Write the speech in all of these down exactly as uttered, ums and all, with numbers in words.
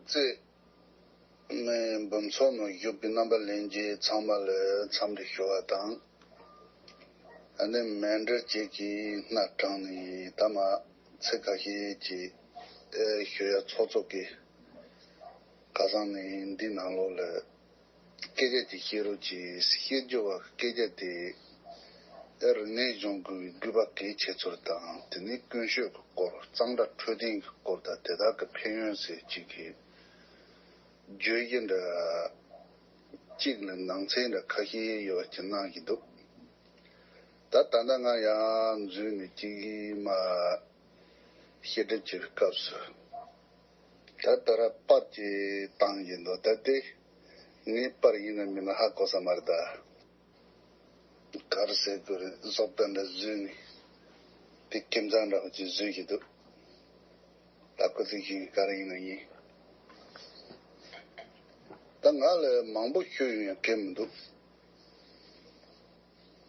ཚེ་ནས་འབུམ་ཚོགས་ནང་བཞུགས་པའི་རྣམ་པ་ལྷན་རྒྱས་ཚང་མ་ལ་འཚམས་འདྲི་ཞུ་བ་དང་། ཨ་ནི་མཎྜལ་ཅིག་གིས་སྣ་དྲངས་ནས་ད་མ་ཚིག་ཁ་ཤས་ཅིག་ཨེ་ཞུ་ཡ་ཚོགས་གཙོ་གིས་ཁ་སང་ནས་འདི་ནང་ལོགས་ལ་སྐད་ཆ་ཅིག་བཤད་རོགས་གྱིས་བཤད་རྒྱུ་བ་སྐད་ཆ་དེ་ཨེ་རིག་གནས་སྦྱོང་དགོས་པའི་དགོས་པ་གལ་ཆེ་ཚུལ་དང་དེ་ནས་ཀུན་སྤྱོད་ཀྱི་སྐོར་གཙང་སྦྲ་འཕྲོད་བསྟེན་གྱི་སྐོར་དང་དེ་དག་གི་ཕན་ཡོན་ཟེར་ཅིག་གི་བརྗོད་གཞི་འདྲ་གཅིག་ལ་ནང་ཚན་འདྲ་ཁ་ཤས་ཡོད་པ་ཅིག་གནང་གི་འདུག་ད་ད་ལྟ་ང་ཡང་འཛུལ་ནས་གཅིག་མ་བཤད་སྒྲུབ་བྱེད་པའི་སྐབས་སུ་ད་ལྟ་ར་པར་གྱི་བཏང་བཞིན་འདུག་ད་དེ་ངའི་པར་ཡིན་ན་མིན་ན་ཧ་གོ་ས་མ་རེད་ད། ག་རེ་ཟེར་དགོས་རེད། བཟོ་ལྟ་འདྲ་བཟོས་ནས་དེ་ཁྱིམ་ཚང་འདྲ་བོ་ཅིག་བཟོས་ཀྱི་འདུག་ད་ཁོ་ཚོས་ཤེས་ག་རེ་ཡིན་ན་ཡིན། ད་ང་ལ་མང་པོ་ཤོད་ཡོང་ཡང་གལ་མི་འདུག་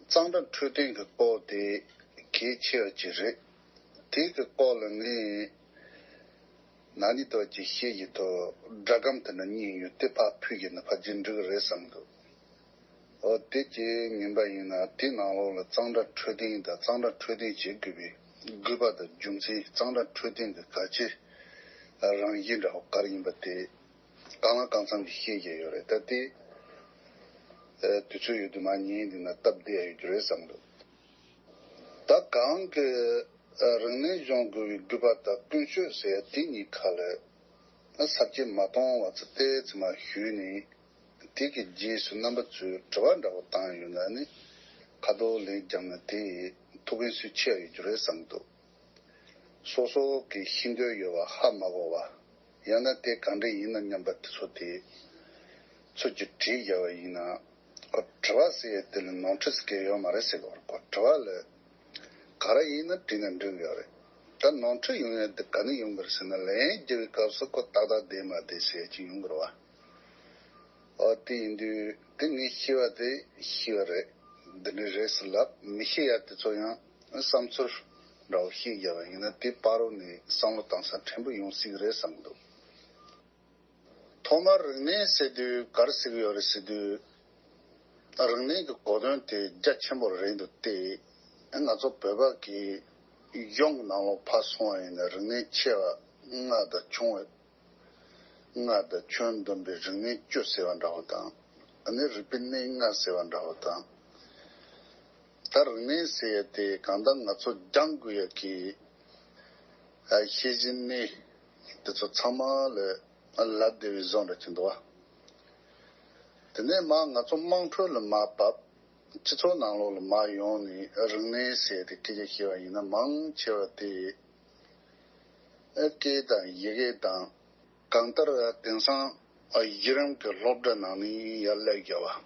གཙང་སྦྲ་འཕྲོད་བསྟེན་གྱི་སྐོར་དེ་གལ་ཆེ་བ་ཅིག་རེད། དེ་གི་སྐོར་ལ་ངས་ན་ནིང་ལྟ་བུ་ཅིག་བཤད་ཀྱི་འདུག་སྒྲ་སྒམ་དེ་འདྲ་རྙེད་ཡོད་དེ་ཕར་ཕུལ་གྱི་ན་ཕར་རྒྱུན་འགྲིག་གི་རེད་བསམ་འདུག་འོ་དེ་ཅིག་ཉན་པ་ཡིན་ན་དེ་ནང་ལོགས་ལ་གཙང་སྦྲ་འཕྲོད་བསྟེན་དང་གཙང་སྦྲ་འཕྲོད་བསྟེན་བྱེད་དགོས་པའི་དགོས་པ་དང་རྒྱུ་མཚན། གཙང་སྦྲ་འཕྲོད་བསྟེན་གྱི་གལ་ཆེ་རང་བཞིན་འདྲ་བོ་ག་རེ་ཡིན་པ་དེ་གང་ལ་གང་འཚམ་གྱིས་ཤེས་ཀྱི་ཡོད་རེད། ད་དེ་ཨ་དུས་ཚོད་ཡོད་དུས་མར་ཉན་འདི་ན་སྟབས་བདེ་ཡ་ཡོད་རྒྱུ་རེད་བསམ་འདུག་ད་གང་གི་ཨ་རིག་གནས་སྦྱོང་དགོས་པའི་དགོས་པ་དང་ཀུན་སྤྱོད་ཟེར་ཡ་དེ་གཉིས་ཁ་ལ་ཨ་ས་བཅད་མ་སྟོང་བ་ཚོ་ཏོག་ཙམ་མར་ཞུས་ནས། དེ་གི་རྗེས་སུ་རྣམ་པ་ཚོས་དྲི་བ་འདྲ་བོ་བཏང་ཡོད་ན་ནི་ཁ་ཐོག་ལན་བརྒྱབ་ན་དེ་ཐུགས་ཕན་གསོས་ཆེ་བ་ཡོད་རྒྱུ་རེད་བསམ་འདུག་སོ་སོ་གི་ཤེས་འདོད་ཡོད་པ་ཧ་མ་གོ་བ། ཡང་ན་དེ་ག་འདྲ་ཡིན་ན་སྙམ་པ་དེ་ཚོ་དེ་ཚོད་ཀྱིས་དྲིས་བཞག་པ་ཡིན་ན། ཁོ་དྲི་བ་ཟེར་ཡས་དེ་ལ་ནོར་འཁྲུལ་ཟེར་མཁན་ཡོད་མ་རེད་ཟེར་གོ། ཁོ་དྲི་བ་ལ་ག་རེ་ཡིན་ན་དྲིས་ན་འགྲིག་གི་ཡོད་རེད། ད་ནོར་འཁྲུལ་ཡོང་ཡས་དེ་ག་ནས་ཡོང་གི་རེད་ཟེར་ན། ལན་རྒྱག་པའི་སྐབས་སུ་ཁོ་ཏག་ཏག་བསྡད་མ་བསྡད་ཟེར་ཡས་ཅིག་ཡོང་གི་རེད་བ། ཨོ་དེ་ཡིན་དུས་དེ་ངས་ཤེས་པ་དེ་ཤེས་པ་རེད། འདི་འདྲ་རེད་ཟེར་ལབ། མི་ཤེས་ཡ་དེ་ཚོ་ཡང་བསམ་ཚུལ་འདྲ་བོ་བཤད་བཞག་པ་ཡིན་ན་དེ་བར་རོ་ནས་བསམ་བློ་བཏང་ས་ཕྲན་བུ་ཡོང་སྲིད་ཀྱི་རེད་བསམ་གྱི་འདུག་ཐོག་མར་རིག་གནས་ཟེར་དུས་ག་རེ་ཟེར་གྱི་ཡོད་རེད་ཟེར་དུས། རིག་གནས་ཀྱི་གོ་དོན་དེ་རྒྱ་ཆེན་པོ་རེད་འདུག་སྟེ། ང་ཚོ་བོད་པ་གི་གཞུང་གི་ནང་ལོགས་ཕར་སོང་བ་ཡིན་ན་རིག་གནས་ཆེ་བ་ལྔ་དང་ཆུང་བ་ལྔ་དང་ཁྱོན་བསྡོམས་པའི་རིག་གནས་བཅུ་ཟེར་བ་འདྲ་བོ་དང་། ཨ་ནི་རིག་པའི་གནས་ལྔ་ཟེར་བ་འདྲ་བོ་དང་། ད་རིག་གནས་ཟེར་ཡ་དེ་གང་ལྟར་ང་ཚོ་སྦྱང་དགོས་ཡ་གི་ཨ་ཤེས་བཞིན་གནས་དེ་ཚོ་ཚང་མ་ལ་ལབ་བདེ་བའི་བཟོ་འདྲ་ཅིག་འདུག་བ། དེ་ནས་མར་ང་ཚོ་དམངས་ཁྲོད་ལ་མར་བབས། སྤྱི་ཚོགས་ནང་ལོགས་ལ་མར་ཡོང་ནས་རིག་གནས་ཟེར་ཏེ་སྐད་ཆ་བཤད་པ་ཡིན་ན། མང་ཆེ་བ་དེ་ཨ་སྐད་དང་ཡི་གེ་དང་། གང་ལྟར་དེང་སང་ཨ་གཞི་རིམ་གྱི་སློབ་གྲྭ་ནང་ནས་ཡར་སླེབས་བསྡད་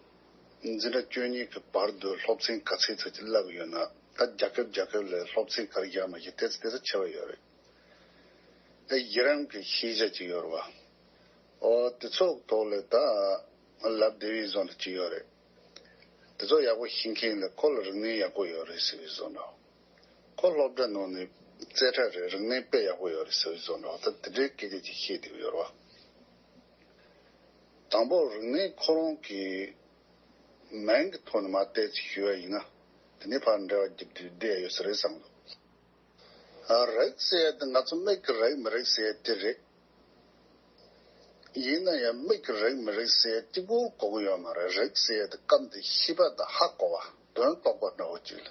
པ། འཛིན་གྲྭ་བཅུ་གཉིས་ཀྱི་བར་དུ་སློབ་ཚན་ག་ཚད་ཚད་ཅིག་བསླབས་ཡོད་ན། ད་རྒྱལ་ཁབ་རྒྱལ་ཁབ་ལ་སློབ་ཚན་ག་རེ་བཞག་མ་བཞག་དེ་ཚོ་དེ་ཚོ་ཁྱད་པར་ཡོད་རེད། ཨ་གཞི་རིམ་གྱི་ཤེས་བྱ་ཅིག་ཡོད་རེད་བ། ཨོ་དེ་ཚོ་ཐོག་ལ་ད་ལབ་བདེ་བའི་བཟོ་འདྲ་ཅིག་ཡོད་རེད། དེ་ཚོ་ཡག་པོ་ཤེས་མཁན་ལ་ཁོ་ལ་རིག་གནས་ཡག་པོ་ཡོད་རེད་ཟེར་བའི་བཟོ་འདྲ། ཁོ་སློབ་གྲྭ་ནང་ནས་རྩེ་གྲ་རེད། རིག་གནས་དཔེ་ཡག་པོ་ཡོད་རེད་ཟེར་བའི་བཟོ་འདྲ། ད་དེ་འདྲའི་སྐད་ཆ་ཅིག་བཤད་བསྡད་ཡོད་རེད་བ། དང་པོ་རིག་གནས་ཁོ་རང་གི་མིང་གི་ཐོག་ནས་མར་བལྟས་ཚེ་ཞུ་བ་ཡིན་ན། དེ་ནས་ཕར་འབྲེལ་བ་རྒྱབ་དུས་བསྡད་ཡོད་ས་རེད་བསམ་འདུག་ཨ་རིགས་ཟེར་ཡ་དེ་ང་ཚོ་མིག་གིས་རིག་མི་རིག་ཟེར་ཡ་དེ་རེད། ཡིན་ན་ཡང་མིག་གིས་རིག་མི་རིག་ཟེར་ཡ་གཅིག་པོ་གོ་གི་ཡོད་མ་རེད། རིགས་ཟེར་ཡ་དེ་སྐབས་འདིར་ཤེས་པ་དང་ཧ་གོ་བ། དོན་རྟོགས་པ་འདྲ་བོ་ཅིག་ལ།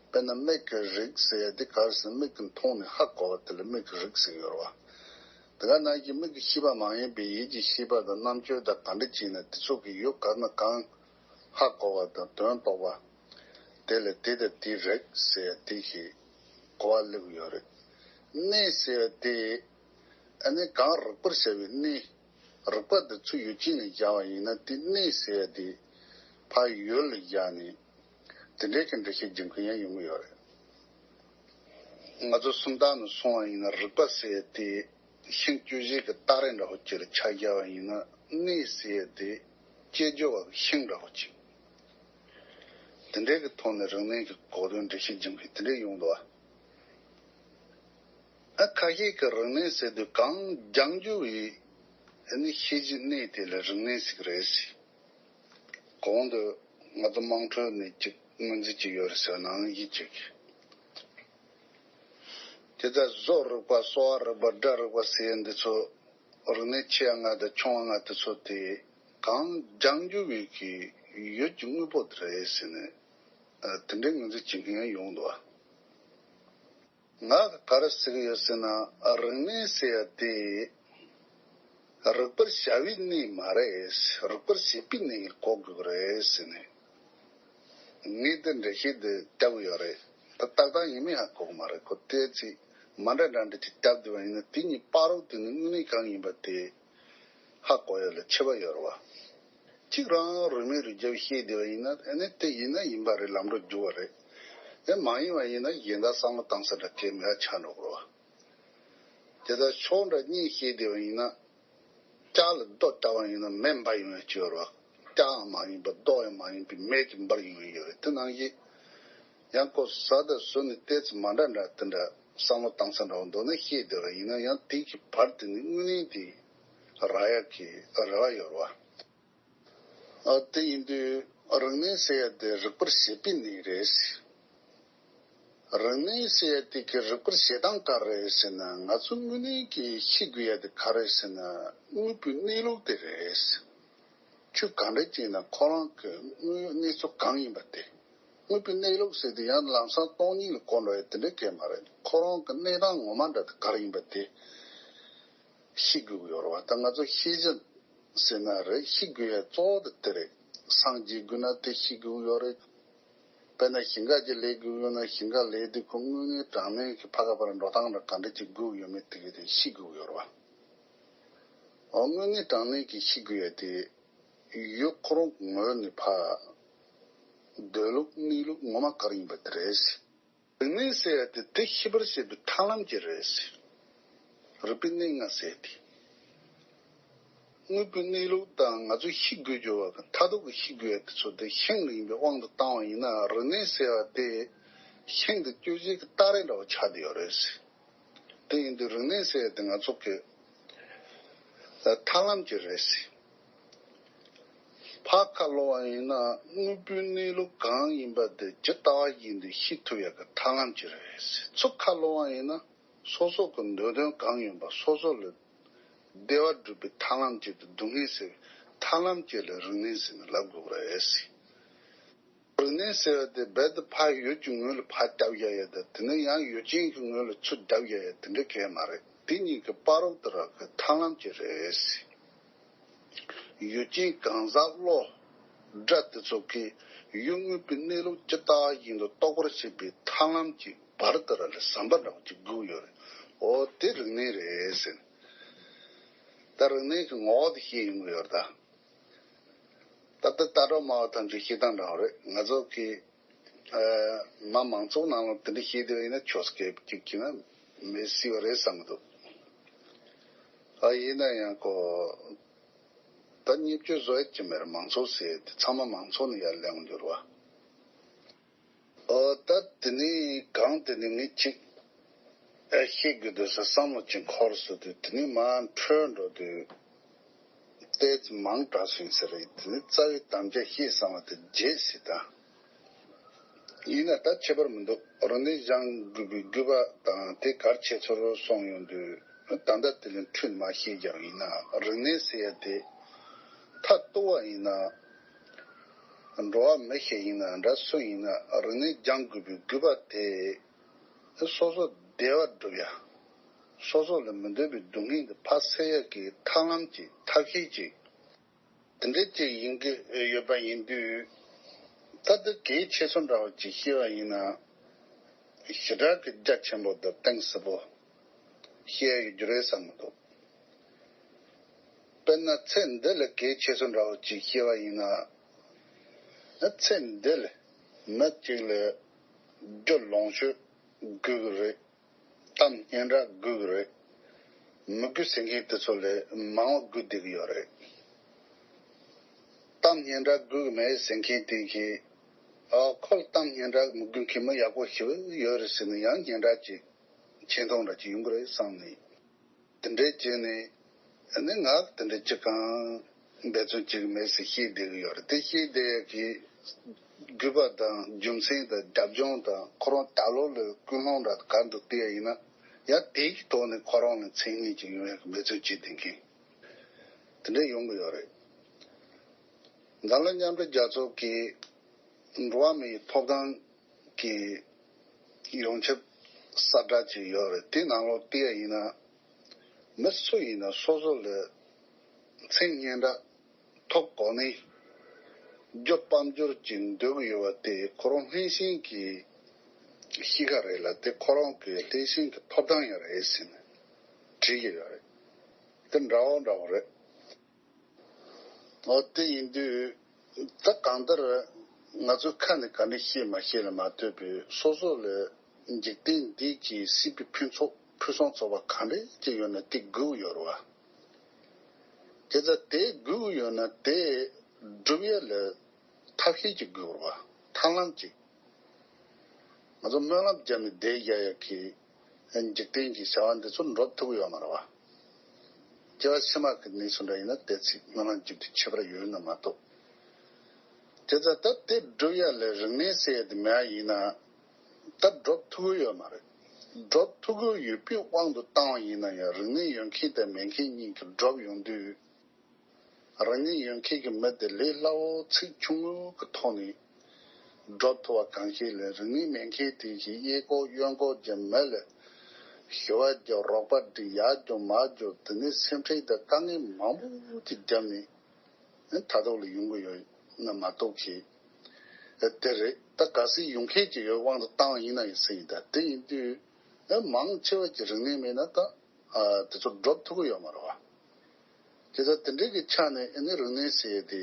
དཔེར་ན་མིག་གིས་རིག་ཟེར་ཡ་དེ་ག་རེ་ཟེར་ན་མིག་གིས་མཐོང་ནས་ཧ་གོ་བ་དེ་ལ་མིག་གིས་རིག་ཟེར་གྱི་ཡོད་རེད་བ། དེ་ག་ནང་བཞིན་མིག་གི་ཤེས་པ་མ་ཡིན་པའི་ཡིད་ཀྱི་ཤེས་པ་དང་རྣམ་དཔྱོད་དང་ག་འདྲ་ཅིག་ན་དེ་ཚོ་གི་ཡུལ་ག་ན་གང་ཧ་གོ་བ་དང་དོན་རྟོགས་པ། དེ་ལ་དེ་དང་དེའི་རིགས་ཟེར་ཡ་དེ་ཞིག་གོ་བ་སླེབས་ཡོད་རེད། གནས་ཟེར་ཡ་དེ་ཨ་ནི་གང་རིག་པར་བྱ་བའི་གནས། རིག་པ་དེ་ཚུར་ཡུལ་ཅན་ལ་བཞག་པ་ཡིན་ན་དེ་གནས་ཟེར་ཡ་དེ་ཕར་ཡུལ་ལ་བཞག་ནས་དེ་འདྲའི་གི་འགྲེལ་བཤད་རྒྱག་མཁན་ཡང་ཡོང་གི་ཡོད་རེད། ང་ཚོ་སུམ་རྟགས་ནང་སོང་བ་ཡིན་ན་རིག་པ་ཟེར་ཡ་དེ་ཤིང་བཅུ་བཞི་གི་སྟ་རེ་འདྲ་བོ་ཅིག་ལ་ཆ་བཞག་པ་ཡིན་ན། གནས་ཟེར་ཡ་དེ་སྐྱེ་རྒྱུ་བ་ཤིང་འདྲ་བོ་ཅིག་དེ་འདྲའི་གི་ཐོག་ནས་རིག་གནས་ཀྱི་གོ་དོན་འགྲེལ་བཤད་རྒྱག་མཁན་དེ་འདྲའི་ཡོང་འདུག་བ། ཨ་ཁ་ཤས་ཀྱིས་རིག་གནས་ཟེར་དུས་གང་སྦྱང་རྒྱུ་བའི་ ཨ་ནི་ཤེས་བྱའི་གནས་དེ་ལ་རིག་གནས་ཟེར་གི་རེད་ཟེར། གོང་དུ་ང་ཚོ་དམངས་ཁྲོད་ནས་ཅིག་ངོས་འཛིན་ཅིག་ཡོད་རེད་ཟེར་ནའང་ཡིན་ཅིག་དེ་ལྟར་བཟོ་རིག་པ། གསོ་བ་རིག་པ། སྒྲ་རིག་པ་ཟེར་ཡ་འདི་ཚོ། རིག་གནས་ཆེ་ཡ་ལྔ་དང་ཆུང་བ་ལྔ་དེ་ཚོ་དེ་གང་སྦྱང་རྒྱུ་བའི་གི་ཡུལ་གྱི་དངོས་པོ་དེ་རེད་ཟེར་ནས། ཨ། དེ་འདྲའི་ངོས་འཛིན་བྱེད་མཁན་ཡང་ཡོང་འདུག་ང་ག་རེ་ཟེར་གི་ཡོད་ཟེར་ན། རིག་གནས་ཟེར་ཡ་དེ་རིག་པར་བྱ་བའི་གནས་མ་རེད། རིག་པར་བྱེད་པའི་གནས་ལ་གོ་དགོས་ཀྱི་རེད་ཟེར་ནས། ངས་འདི་འགྲེལ་བཤད་འདི་རྒྱབ་ཀྱི་ཡོད་རེད། ད་ཏག་ཏག་ཡིན་མིན་ཧ་གོ་གི་མ་རེད། ཁོ་ཏོག་ཙམ་མ་འདྲ་འདྲ་འདྲ་ཅིག་རྒྱབ་བསྡད་པ་ཡིན་ན། དེ་གཉིས་བར་དུ་ནི་དངོས་གནས་གང་ཡིན་པ་དེ་ཧ་གོ་ཡ་ལ་ཁྱད་པར་ཡོད་རེད་བ། གཅིག་རང་རིག་མིན་རིག་བྱ་བཤད་བསྡད་པ་ཡིན་ན། ཨ་ནི་དེ་ཡིན་ན་ཡིན་པ་རེད། ལམ་འགྲོ་རྒྱུག་པ་རེད། དེ་མ་ཡིན་པ་ཡིན་ན་གཞན་དག་བསམ་བློ་བཏང་ས་འདྲ་གལ་མེད་པ་ཆགས་འགྲོ་གི་རེད་བ། དེ་ལྟར་ཕྱོགས་འདྲ་གཉིས་བཤད་བསྡད་པ་ཡིན་ན། ལྕགས་ལ་རྡོ་བཏགས་པ་ཡིན་ན་མེ་འབར་ཡོང་ཡ་ཅིག་ཡོད་རེད་བ། ལྕགས་ཡང་མ་ཡིན་པ་རྡོ་ཡང་མ་ཡིན་པའི་མེ་ཅིག་འབར་ཡོང་ཡ་ཡོད་རེད། དེ་ནང་བཞིན་ཡང་ཁོ་ཟ་དང་ཟོ་ནས་ཏོག་ཙམ་མ་འདྲ་འདྲ་དེ་འདྲ་བསམ་བློ་བཏང་ས་འདྲ་བོ་འདུག་ན། བཤད་བསྡད་པ་ཡིན་ན་ཡང་དེ་གི་བར་དེ་ནི་དངོས་གནས་དེ་རག་ཡ་གི་རེ་བ་ཡོད་རེད་བ། ཨ། དེ་ཡིན་དུས་རིག་གནས་ཟེར་ཡ་དེ་རིག་པར་བྱེད་པའི་གནས་རེད། རིག་གནས་ཟེར་ཡ་དེ་གི་རིག་པར་བྱེད་སྟངས་ག་རེ་རེད་ཟེར་ན། ང་ཚོ་དངོས་གནས་ཀྱི་ཤེས་དགོས་ཡ་དེ་ག་རེ་རེད་ཟེར་ན། དངོས་པོའི་གནས་ལུགས་དེ་རེད། ཆོས་གང་འདྲ་ཅིག་ཡིན་ན་ཁོ་རང་གི་དངོས་ཡོད་གནས་ཚུལ་གང་ཡིན་པ་དེ། དངོས་པོའི་གནས་ལུགས་ཟེར་དུས་ཡང་ལམ་སང་སྟོང་ཉིད་ལ་གོ་འགྲོ་ཡ་དེ་འདྲ་གང་ཡང་མ་རེད། ཁོ་རང་གི་གནས་སྟངས་ངོ་མ་འདྲ་དེ་ག་རེ་ཡིན་པ་དེ་ཤེས་དགོས་ཀྱི་ཡོད་རེད་བ། ད་ང་ཚོ་ཤེས་བྱ་ཟེར་ན་རེད། ཤེས་དགོས་ཡ་གཙོ་བོ་དེ་དེ་རེད། སངས་རྒྱས་དགོས་ན་དེ་ཤེས་དགོས་ཀྱི་ཡོད་རེད། དཔེར་ན་ཞིང་ཁ་ཅིག་ལས་དགོས་ཡོད་ན། ཞིང་ཁ་ལས་དུས་ཁོ་དངོས་གནས་དྲང་གནས་ཀྱི་ཕ་ག་པ་ར་འགྲོ་སྟངས་ར་ག་འདྲ་ཅིག་དགོས་ཡོད་མེད་དེ་གི་དེ་ཤེས་དགོས་ཀྱི་ཡོད་རེད་བ། འོ། དངོས་གནས་དྲང་གནས་ཀྱི་ཤེས་དགོས་ཡ་དེ་ཡུལ་ཁོ་རང་གི་ངོས་ནས་ཕར་འདོད་ལུགས་གནས་ལུགས་ངོ་མ་ག་རེ་ཡིན་པ་དེ་རེད། རིག་གནས་ཟེར་ཡ་དེ་དེ་ཤེས་པར་བྱེད་པའི་ཐབས་ལམ་ཅིག་རེད། རིག་པའི་གནས་ལྔ་ཟེར་ཡ་དེ། དངོས་པོའི་གནས་ལུགས་དང་ང་ཚོས་ཤེས་དགོས་རྒྱུ་བ་གི་མཐར་ཐུག་གི་ཤེས་དགོས་ཡ་དེ་ཚོ་དེ་ཤིང་ལ་ཡིན་པའི་དབང་དུ་བཏང་བ་ཡིན་ན། རིག་གནས་ཟེར་བ་དེ་ཤིང་དེ་གཅོད་བྱེད་ཀྱི་སྟ་རེ་འདྲ་བོ་ཆགས་བསྡད་ཡོད་རེད། དེ་ཡིན་དུས་རིག་གནས་ཟེར་ཡ་དེ་ང་ཚོ་གི་ཐབས་ལམ་ཅིག་རེད། ཕར་ཁ་ལོག་པ་ཡིན་ན་དངོས་པོའི་གནས་ལུགས་གང་ཡིན་པ་དེ་ཇི་ལྟ་བ་བཞིན་དུ་ཤེས་ཐུབ་ཡག་གི་ཐབས་ལམ་ཅིག་རེད། ཚུར་ཁ་ལོག་པ་ཡིན་ན་སོ་སོ་གི་འདོད་དོན་གང་ཡིན་པ་སོ་སོ་ལ་བདེ་བ་སྒྲུབ་པའི་ཐབས་ལམ་ཅིག་དང་སྡུག་བསྔལ་སེལ་བའི་ཐབས་ལམ་ཅིག་ལ་རིག་གནས་ཟེར་ནས་ལབ་དགོས་པ་རེད། རིག་གནས་ཟེར་བ་དེ་རྦད་དེ་ཕར་ཡུལ་གྱི་ངོས་ལ་ཕར་རྒྱབ་ཡ་ཡ་དང་། དེ་ནས་ཡང་ཡུལ་ཅན་གྱི་ངོས་ལ་ཚུར་རྒྱབ་ཡ་ཡ་དེ་འདྲ་གང་ཡང་མ་རེད། དེ་གཉིས་ཀྱི་བར་དུ་རག་གི་ཐབས་ལམ་ཅིག་རེད། ཡུལ་ཅན་གང་ཟག་བློ་སྒྲ་དེ་ཚོ་གིས་ཡུལ་དངོས་པོའི་གནས་ལུགས་ཇི་ལྟ་བ་བཞིན་དུ་རྟོགས་པར་བྱེད་པའི་ཐབས་ལམ་གྱི་བར་དུ་ར་ལ་ཟམ་པ་འདྲ་བོ་ཅིག་སྒུག་ཡོད་རེད། འོ་དེ་རིག་གནས་རེད་ཟེར། ད་རིག་གནས་ཀྱི་ངོ་བོ་དེ་ཤེས་ཡོང་གི་ཡོད་རེད་ད། ད་ལྟ་ལྟ་གྲུབ་སྨྲ་བ་ཐམས་ཅད་བཤད་སྟངས་འདྲ་བོ་རེད། ང་ཚོ་གི་ཨ་མ་མང་ཚོགས་ནང་ལ་དེ་འདྲ་བཤད་བསྡད་པ་ཡིན་ན་ཆོག་སྐད་ཅིག་བྱས་ན་མི་སྲིད་པ་རེད་བསམ་གྱི་འདུག་ཨ། ཡིན་ན་ཡང་ཁོ་ད་བརྙས་བཅོས་བཟོ་ཡ་ཅིག་མེད་རེད། མང་ཚོགས་ཟེར་དེ་ཚང་མ་མང་ཚོགས་ནས་ཡར་སླེབས་འགྱུར་བ། ཨོ། ད་དེ་ནས་གང་དེ་ནས་ངས་ཅིག་ཨ་བཤད་དགོས་འདུག་ཟེར་བསམ་བློ་ཅིག་འཁོར་སོང་དུས། དེ་ནས་མར་འཕྲོས་འགྲོ་དུས་ཏོག་ཙམ་མང་དྲགས་སོང་ཟེར་རེད། དེ་ནས་རྩ་བའི་དམ་བཅའ་བཤད་བསམ་པ་དེ་བརྗེད་ཟིན་ད། ཡིན་ན་ད་ཁྱད་པར་མི་འདུག་རིག་གནས་སྦྱང་དགོས་པའི་དགོས་པ་དང་དེ་ག་རེ་བྱས་ཚོར་སོང་ཡོང་དུས། ད་ལྟ་དེ་ལས་འཕྲོས་མར་བཤད་རྒྱུ་ཡིན་ན། རིག་གནས་ཟེར་ཡ་དེ་མཐར་གཏུགས་པ་ཡིན་ན། འགྲོ་བ་མི་ཞིག་ཡིན་ན་འདྲ། སུ་ཡིན་ན་རིག་གནས་སྦྱང་དགོས་པའི་དགོས་པ་དེ། སོ་སོ་བདེ་བ་སྒྲུབ་ཡ། སོ་སོ་ལ་མི་འདོད་པའི་སྡུག་བསྔལ་འདི་ཕར་སེལ་ཡ་གི་ཐབས་ལམ་ཅིག་ཐབས་ཤེས་ཅིག་དེ་འདྲ་ཅིག་ཡིན་གྱི་ཡོད་པ་ཡིན་དུས། ད་དེ་གལ་ཆེ་ཤོས་འདྲ་བོ་ཅིག་བཤད་པ་ཡིན་ན། ཞེ་དྲག་གི་རྒྱ་ཆེན་པོ་དང་གཏིང་ཟབ་པོ་བཤད་ཡ་ཡོད་རྒྱུ་རེད་བསམ་གྱི་འདུག་དཔེར་ན་ཚེ་འདི་ལ་གལ་ཆེ་ཤོས་འདྲ་བོ་ཅིག་བཤད་པ་ཡིན་ན། ཚེ་འདི་ལ་མི་གཅིག་ལ་རྒྱུ་ལོངས་སྤྱོད་དགོས་ཀྱི་རེད། གཏམ་སྙན་གྲགས་དགོས་ཀྱི་རེད། མི་དགོས་ཟེར་མཁན་དེ་ཚོ་ལས་མང་བ་དགོས་བསྡད་ཀྱི་ཡོད་རེད། གཏམ་སྙན་གྲགས་དགོས་ཀྱི་མེད་ཟེར་མཁན་དེ་གིས། ཨ། ཁོ་ལ་གཏམ་སྙན་གྲགས་མི་དགོས་མཁན་མི་ཡག་པོ་ཞེ་པོ་ཡོད་རེད་ཟེར་ནས་ཡང་སྙན་གྲགས་ཀྱི་ཆེ་མཐོང་འདྲ་ཅིག་ཡོང་གི་རེད་བསམ་ནས། དེ་འདྲའི་བྱས་ནས་ ཨ་ནི་ང་དེ་འདྲ་ཅི་གང་འབད་བརྩོན་བྱེད་ཀྱི་མེད་ཟེར་བཤད་བསྡད་ཀྱི་ཡོད་རེད། དེ་བཤད་བསྡད་ཡ་གི་དགོས་པ་དང་རྒྱུ་མཚན་དང་རྒྱབ་ལྗོངས་དང་ཁོ་རང་ད་ལོ་ལ་ཀུན་སློང་འདྲ་ག་འདུག་བལྟས་ཡ་ཡིན་ན། ཡང་དེའི་ཐོག་ནས་ཁོ་རང་ལ་མཚན་སྙན་ཅིག་ཡོང་ཡ་གི་འབད་བརྩོན་བྱེད་བསྡད་མཁན་དེ་འདྲ་ཡོང་གི་ཡོད་རེད། འཛམ་གླིང་མཉམ་འབྲེལ་རྒྱལ་ཚོགས་ཀྱི་འགྲོ་བ་མིའི་ཐོབ་ཐང་གི་ཡོངས་ཁྱབ་གསལ་བསྒྲགས་ཅིག་ཡོད་རེད། དེ་ནང་ལོགས་བལྟས་ཡ་ཡིན་ན། མི་སུ་ཡིན་ན་སོ་སོ་ལ་མཚན་སྙན་གྲགས་ཐོབ་གོ་ནས་རྒྱུ་དཔལ་འབྱོར་གྱི་འདོད་ཀྱི་ཡོད་པ་དེ་ཁོ་རང་ལྷན་སྐྱེས་ཀྱི་གཤིས་ཀ་རེད་ལ། དེ་ཁོ་རང་གི་ལྷན་སྐྱེས་ཀྱི་ཐོབ་ཐང་ཡང་རེད་ཟེར་ནས་བྲིས་ཀྱི་ཡོད་རེད། དེ་འདྲ་བོ་འདྲ་བོ་རེད། འོ་དེ་ཡིན་དུས་ད་གང་ལྟར་ང་ཚོའི་ཁ་ནས་ག་འདྲ་བཤད་མ་བཤད་ལ་མ་ལྟོས་པའི་སོ་སོ་ལ་འཇིག་རྟེན་འདི་གི་སྲིད་པའི་ཕུན་ཚོགས་ཕུན་སུམ་ཚོགས་པ་ག་འདྲ་ཅིག་ཡོད་ན་དེ་དགོས་ཡོད་རེད་བ། དེ་ལྟར་དེ་དགོས་ཡོད་ན་དེ་སྒྲུབ་ཡ་ལ་ཐབས་ཤེས་ཅིག་དགོས་རེད་བ། ཐབས་ལམ་ཅིག་ང་ཚོ་སྨོན་ལམ་བརྒྱབ་ནས་བསྡད་ཡ་ཡ་གི་འཇིག་རྟེན་གྱི་བྱ་བ་འདི་ཚོ་འགྲུབ་ཐུབ་ཀྱི་ཡོད་མ་རེད་བ། སྐྱེ་བ་ཕྱི་མ་གི་གནས་ཚུལ་འདྲ་ཡིན་ན་དེ་ཚིག་སྨོན་ལམ་བརྒྱབ་དུས་ཁྱད་པར་ཡོད་ན་མ་གཏོགས། དེ་ཚོ་ད་དེ་སྒྲུབ་ཡ་ལ་རིག་གནས་ཟེར་ཡ་དེ་མེད་ཡ་ཡིན་ན་ད་འགྲུབ་ཐུབ་ཀྱི་ཡོད་མ་རེད། འགྲུབ་ཐུབ་ཀྱི་ཡོད་པའི་དབང་དུ་བཏང་བ་ཡིན་ན་ཡང་རིག་གནས་ཡོད་མཁན་དང་མེད་མཁན་གཉིས་ཀྱི་འགྲུབ་ཡོང་དུས། རང་ཉིད་ཡོད་མཁན་གྱི་མི་དེ་ལས་སླ་བོ་ཚིག་ཆུང་ངུ་གི་ཐོག་ནས་སྒྲུབ་ཐུབ་པ་གང་ཞིག་ལས་རིག་གནས་མེད་མཁན་དེ་ཞིག་གཡས་སྐོར་གཡོན་སྐོར་གྱི་མི་ལ་ཞུ་བ་རྒྱོབ། རོགས་པ་སྒྲིག། ཡར་རྒྱོབ་མར་རྒྱོབ། དེ་ནས་སེམས་ཁྲལ་དང་དཀའ་ངལ་མང་པོ་ཅིག་བརྒྱབ་ནས་མཐའ་ཐོག་ལ་ཡོང་གི་ཡོད་ན་མ་གཏོགས་ཀྱི། དེ་རེད། ད་གལ་སྲིད་ཡོང་མཁན་ཅིག་ཡོད་དབང་དུ་བཏང་བ་ཡིན་ན་ཡང་སྲིད་ཡིན། ད་དེ་ཡིན་དུས་མང་ཆེ་བ་ཅིག་རིག་གནས་མེད་ན་ད་དེ་ཚོ་སྒྲུབ་ཐུབ་ཀྱི་ཡོད་མ་རེད་བ། དེ་ལྟར་དེ་འདྲའི་གི་ཆ་ནས་ཨ་ནི་རིག་གནས་ཟེར་ཡས་དེ་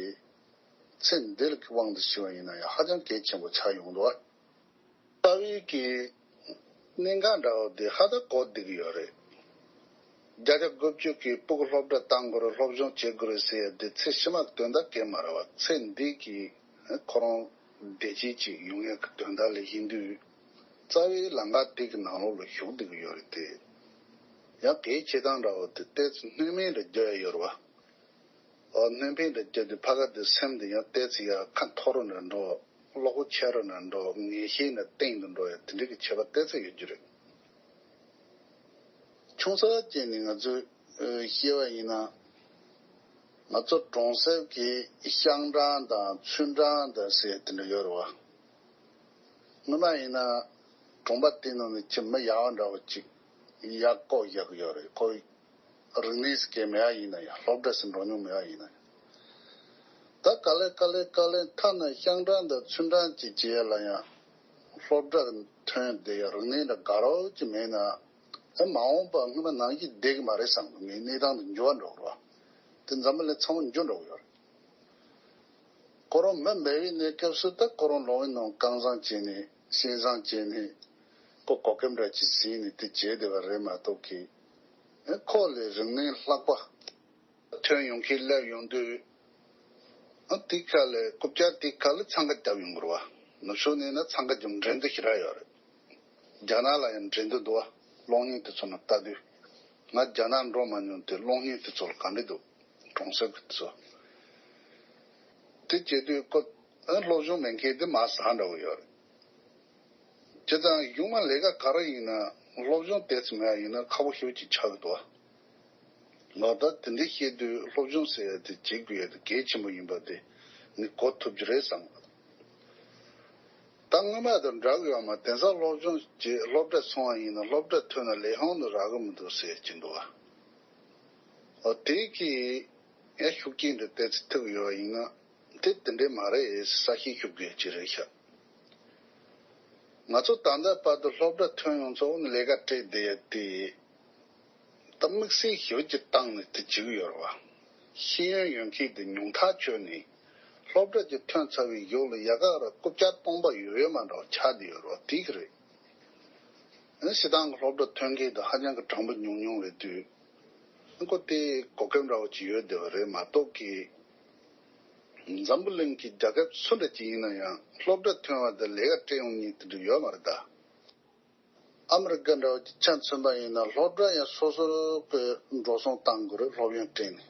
ཚེ་འདི་ལ་གི་དབང་དུ་བྱས་པ་ཡིན་ན་ཡང་ཧ་ཅང་གལ་ཆེན་པོ་ཆགས་ཡོང་འདུག་ཨ། རྩ་བའི་གི་གནད་འགག་འདྲ་བོ་དེ་ཧ་ད་གོ་བསྡད་ཀྱི་ཡོད་རེད། བརྒྱ་ཆ་དགུ་བཅུ་གི་སྤུ་གུ་སློབ་གྲྭ་བཏང་དགོས་རེད། སློབ་སྦྱོང་བྱེད་དགོས་རེད་ཟེར་ཡས་དེ་ཚེ་ཕྱི་མ་དོན་དག་གལ་མ་རེད་བ། ཚེ་འདི་གི་ཁོ་རང་བདེ་སྐྱིད་ཅིག་ཡོང་ཡས་ཀྱི་དོན་དག་ལ་ཡིན་དུས། རྩ་བའི་ལམ་ཁ་དེ་གི་ནང་ལོགས་ལ་ཞུགས་བསྡད་ཀྱི་ཡོད་རེད་དེ། ཡང་དེའི་བྱེད་སྟངས་འདྲ་བོ་དེ་ཏོག་ཙམ་སྣོན་སྨན་འདྲ་རྒྱག་ཡ་ཡོད་རེད་བ། ཨོ་སྣོན་སྨན་འདྲ་རྒྱག་དུས་ཕ་ག་དེ་སེམས་དེ་ཡང་ཏོག་ཙམ་ཡང་ཁ་མཐོ་རུ་འདྲ་འགྲོ། བློ་ཁོག་ཆེ་རུ་འདྲ་འགྲོ། ངེས་ཤེས་འདྲ་གཏིང་དུ་འགྲོ་ཡ་དེ་འདྲ་གི་བྱེད་པ་ཏོག་ཙམ་ཡོད་རྒྱུ་རེད། ཆུང་ས་ཅན་ནས་ང་ཚོས་ཨ་བཤད་པ་ཡིན་ན། ང་ཚོ་གྲོང་གསེབ་ཀྱི་ཤང་གྲངས་དང་ཚུན་གྲངས་དང་ཟེར་དེ་འདྲ་ཡོད་རེད་བ། སྔོན་མ་ཡིན་ན་གྲོང་པ་དེ་ནང་ནས་ཁྱི་མི་ཡག་པ་འདྲ་བོ་ཅིག་ཡར་བཀོག་བཞག་གི་ཡོད་རེད། ཁོ་རིག་གནས་ཀྱི་མེད་པ་ཡིན་ན་ཡང་། སློབ་གྲྭ་ཟེར་འགྲོ་མྱོང་མེད་པ་ཡིན་ན་ཡང་། ད་ག་ལེ་ག་ལེ་ག་ལེ་ཐ་ན་ཤང་གྲངས་དང་ཚུན་གྲངས་ཅིག་བྱེད་ཡ་ལ་ཡང་སློབ་གྲྭ་ཐོན་བསྡད་ཡ། རིག་གནས་འདྲ་དགའ་རབ་ཅིག་མེད་ན། ཨེ་མ་འོངས་པ་སྔོན་མ་ནང་བཞིན་བསྡད་ཀྱི་མ་རེད་བསམ་གི། ངའི་གནས་སྟངས་དེ་འགྱུར་བ་འགྲོ་གི་རེད་བ། དེ་འཛམ་བུ་གླིང་ཚང་མ་འགྱུར་འགྲོ་གི་ཡོད་རེད། ཁོ་རང་མི་མེད་པའི་གནས་སྐབས་སུ་ད་ཁོ་རང་ལོག་པའི་ནང་གང་བཟང་བྱས་ནས་ཞིང་བཟང་བྱས་ནས་ཁོ་གོ་སྐབས་འདྲ་ཅིག་ཟིན་ནས་དེ་བྱས་བསྡད་པ་རེད་མ་གཏོགས་ཀྱི། ཨེ་ཁོ་ལས་རིག་གནས་ལྷག་པ་ཐོན་ཡོང་མཁན་སླེབས་ཡོང་དུས། ཨ་དེ་ཁ་ལས་རྐུབ་བཀྱག་དེ་ཁ་ལ་འཚང་ཁ་བརྒྱབ་ཡོང་གི་རེད་བ། ནུབ་ཕྱོགས་ནས་ན་འཚང་ཁ་བརྒྱབ་འགྲན་བསྡུར་ཞེ་དྲག་ཡོད་རེད། རྒྱ་ནག་ལ་ཡང་འགྲན་བསྡུར་འདུག་བ། གློག་བརྙན་དེ་ཚོ་ནང་ལྟ་དུས། ང་རྒྱ་ནག་འགྲོ་མ་མྱོང་དེ་གློག་བརྙན་དེ་ཚོ་ལ་ག་འདྲ་འདུག་གྲོང་གསེབ་ཀྱི་དེ་ཚོ། དེ་བྱེད་དུས་ཁོ་ཨ་སློབ་སྦྱོང་མེད་མཁན་དེ་མ་ཟ་འདྲ་བོ་ཡོད་རེད། བྱས་ཙང་གཞུང་མ་ལས་ཀ་ག་རེ་ཡིན་ན་སློབ་སྦྱོང་ཏོག་ཙམ་མེད་པ་ཡིན་ན་ཁག་པོ་ཞེ་པོ་ཅིག་ཆགས་ཀྱི་འདུག་བ། ང་ད་དེ་འདྲ་བཤད་དུས་སློབ་སྦྱོང་ཟེར་ཡ་དེ་བྱེད་དགོས་ཡ་དེ་གལ་ཆེན་པོ་ཡིན་པ་དེ་ནི་གོ་ཐུབ་ཀྱི་རེད་བསམ། ད་སྔོན་མ་དང་འདྲ་གི་ཡོད་མ། དེང་སང་སློབ་སྦྱོང་བྱེད་སློབ་གྲྭ་སོང་བ་ཡིན་ན་སློབ་གྲྭ་ཐོན་ན་ལས་ཁུངས་ནས་རག་གི་མི་འདུག་ཟེར་གྱི་འདུག་བ། འོ་དེ་གི་ཡང་ཤུགས་རྐྱེན་འདྲ་ཏོག་ཙམ་ཐེབས་ཡོད་པ་ཡིན་ན། དེ་དེ་འདྲས་མ་རེད་ཟེར་ཤེས་ཤུགས་དགོས་ཀྱི་རེད་ཤག་ང་ཚོ་ད་ལྟ་བར་དུ་སློབ་གྲྭ་ཐོན་ཡོང་ཚོ་ནི་ལས་ཀ་སྤྲད་བསྡད་ཡ་དེ། ད་དམིགས་བསལ་ཞེ་པོ་ཅིག་བཏང་ནས་དེ་བྱེད་ཀྱི་ཡོད་རེད་བ། ཤེས་ཡོན་ཡོད་མཁན་དེ་ཉུང་མཐའ་ཆོད་ནས་སློབ་གྲྭ་ཅིག་ཐོན་ཚར་བའི་གཞུག་ལ་ཡ་ག་ར་རྐུབ་བཀྱག་སྟོང་པ་ཡོད་ཡོད་མ་འདྲ་བ་ཆགས་བསྡད་ཡོད་རེད་བ། དེ་གི་རེད། ཨ་ནི་སྤྱིར་བཏང་གི་སློབ་གྲྭ་ཐོན་མཁན་དེ་ཧ་ཅང་གི་གྲངས་འབོར་ཉུང་ཉུང་རེད་དུས། ཨ་ཁོ་དེ་གོ་སྐབས་འདྲ་བོ་ཅིག་ཡོད་བསྡད་པ་རེད་མ་གཏོགས་ཀྱི། འཛམ་བུ་གླིང་གི་རྒྱལ་ཁབ་སུ་འདྲ་ཅིག་ཡིན་ན་ཡང་སློབ་གྲྭ་ཐོན་པ་དང་ལས་ཀ་སྤྲད་ཡོང་མཁན་དེ་འདྲ་ཡོད་མ་རེད་ད། ཨ་མི་རི་ཀ་འདྲ་བོ་ཅིག་ཆ་མཚོན་པ་ཡིན་ན། སློབ་གྲྭ་ཡང་སོ་སོ་གི་འགྲོ་སོང་བཏང་དགོས་རེད། སློབ་ཡོན་སྤྲད་ནས།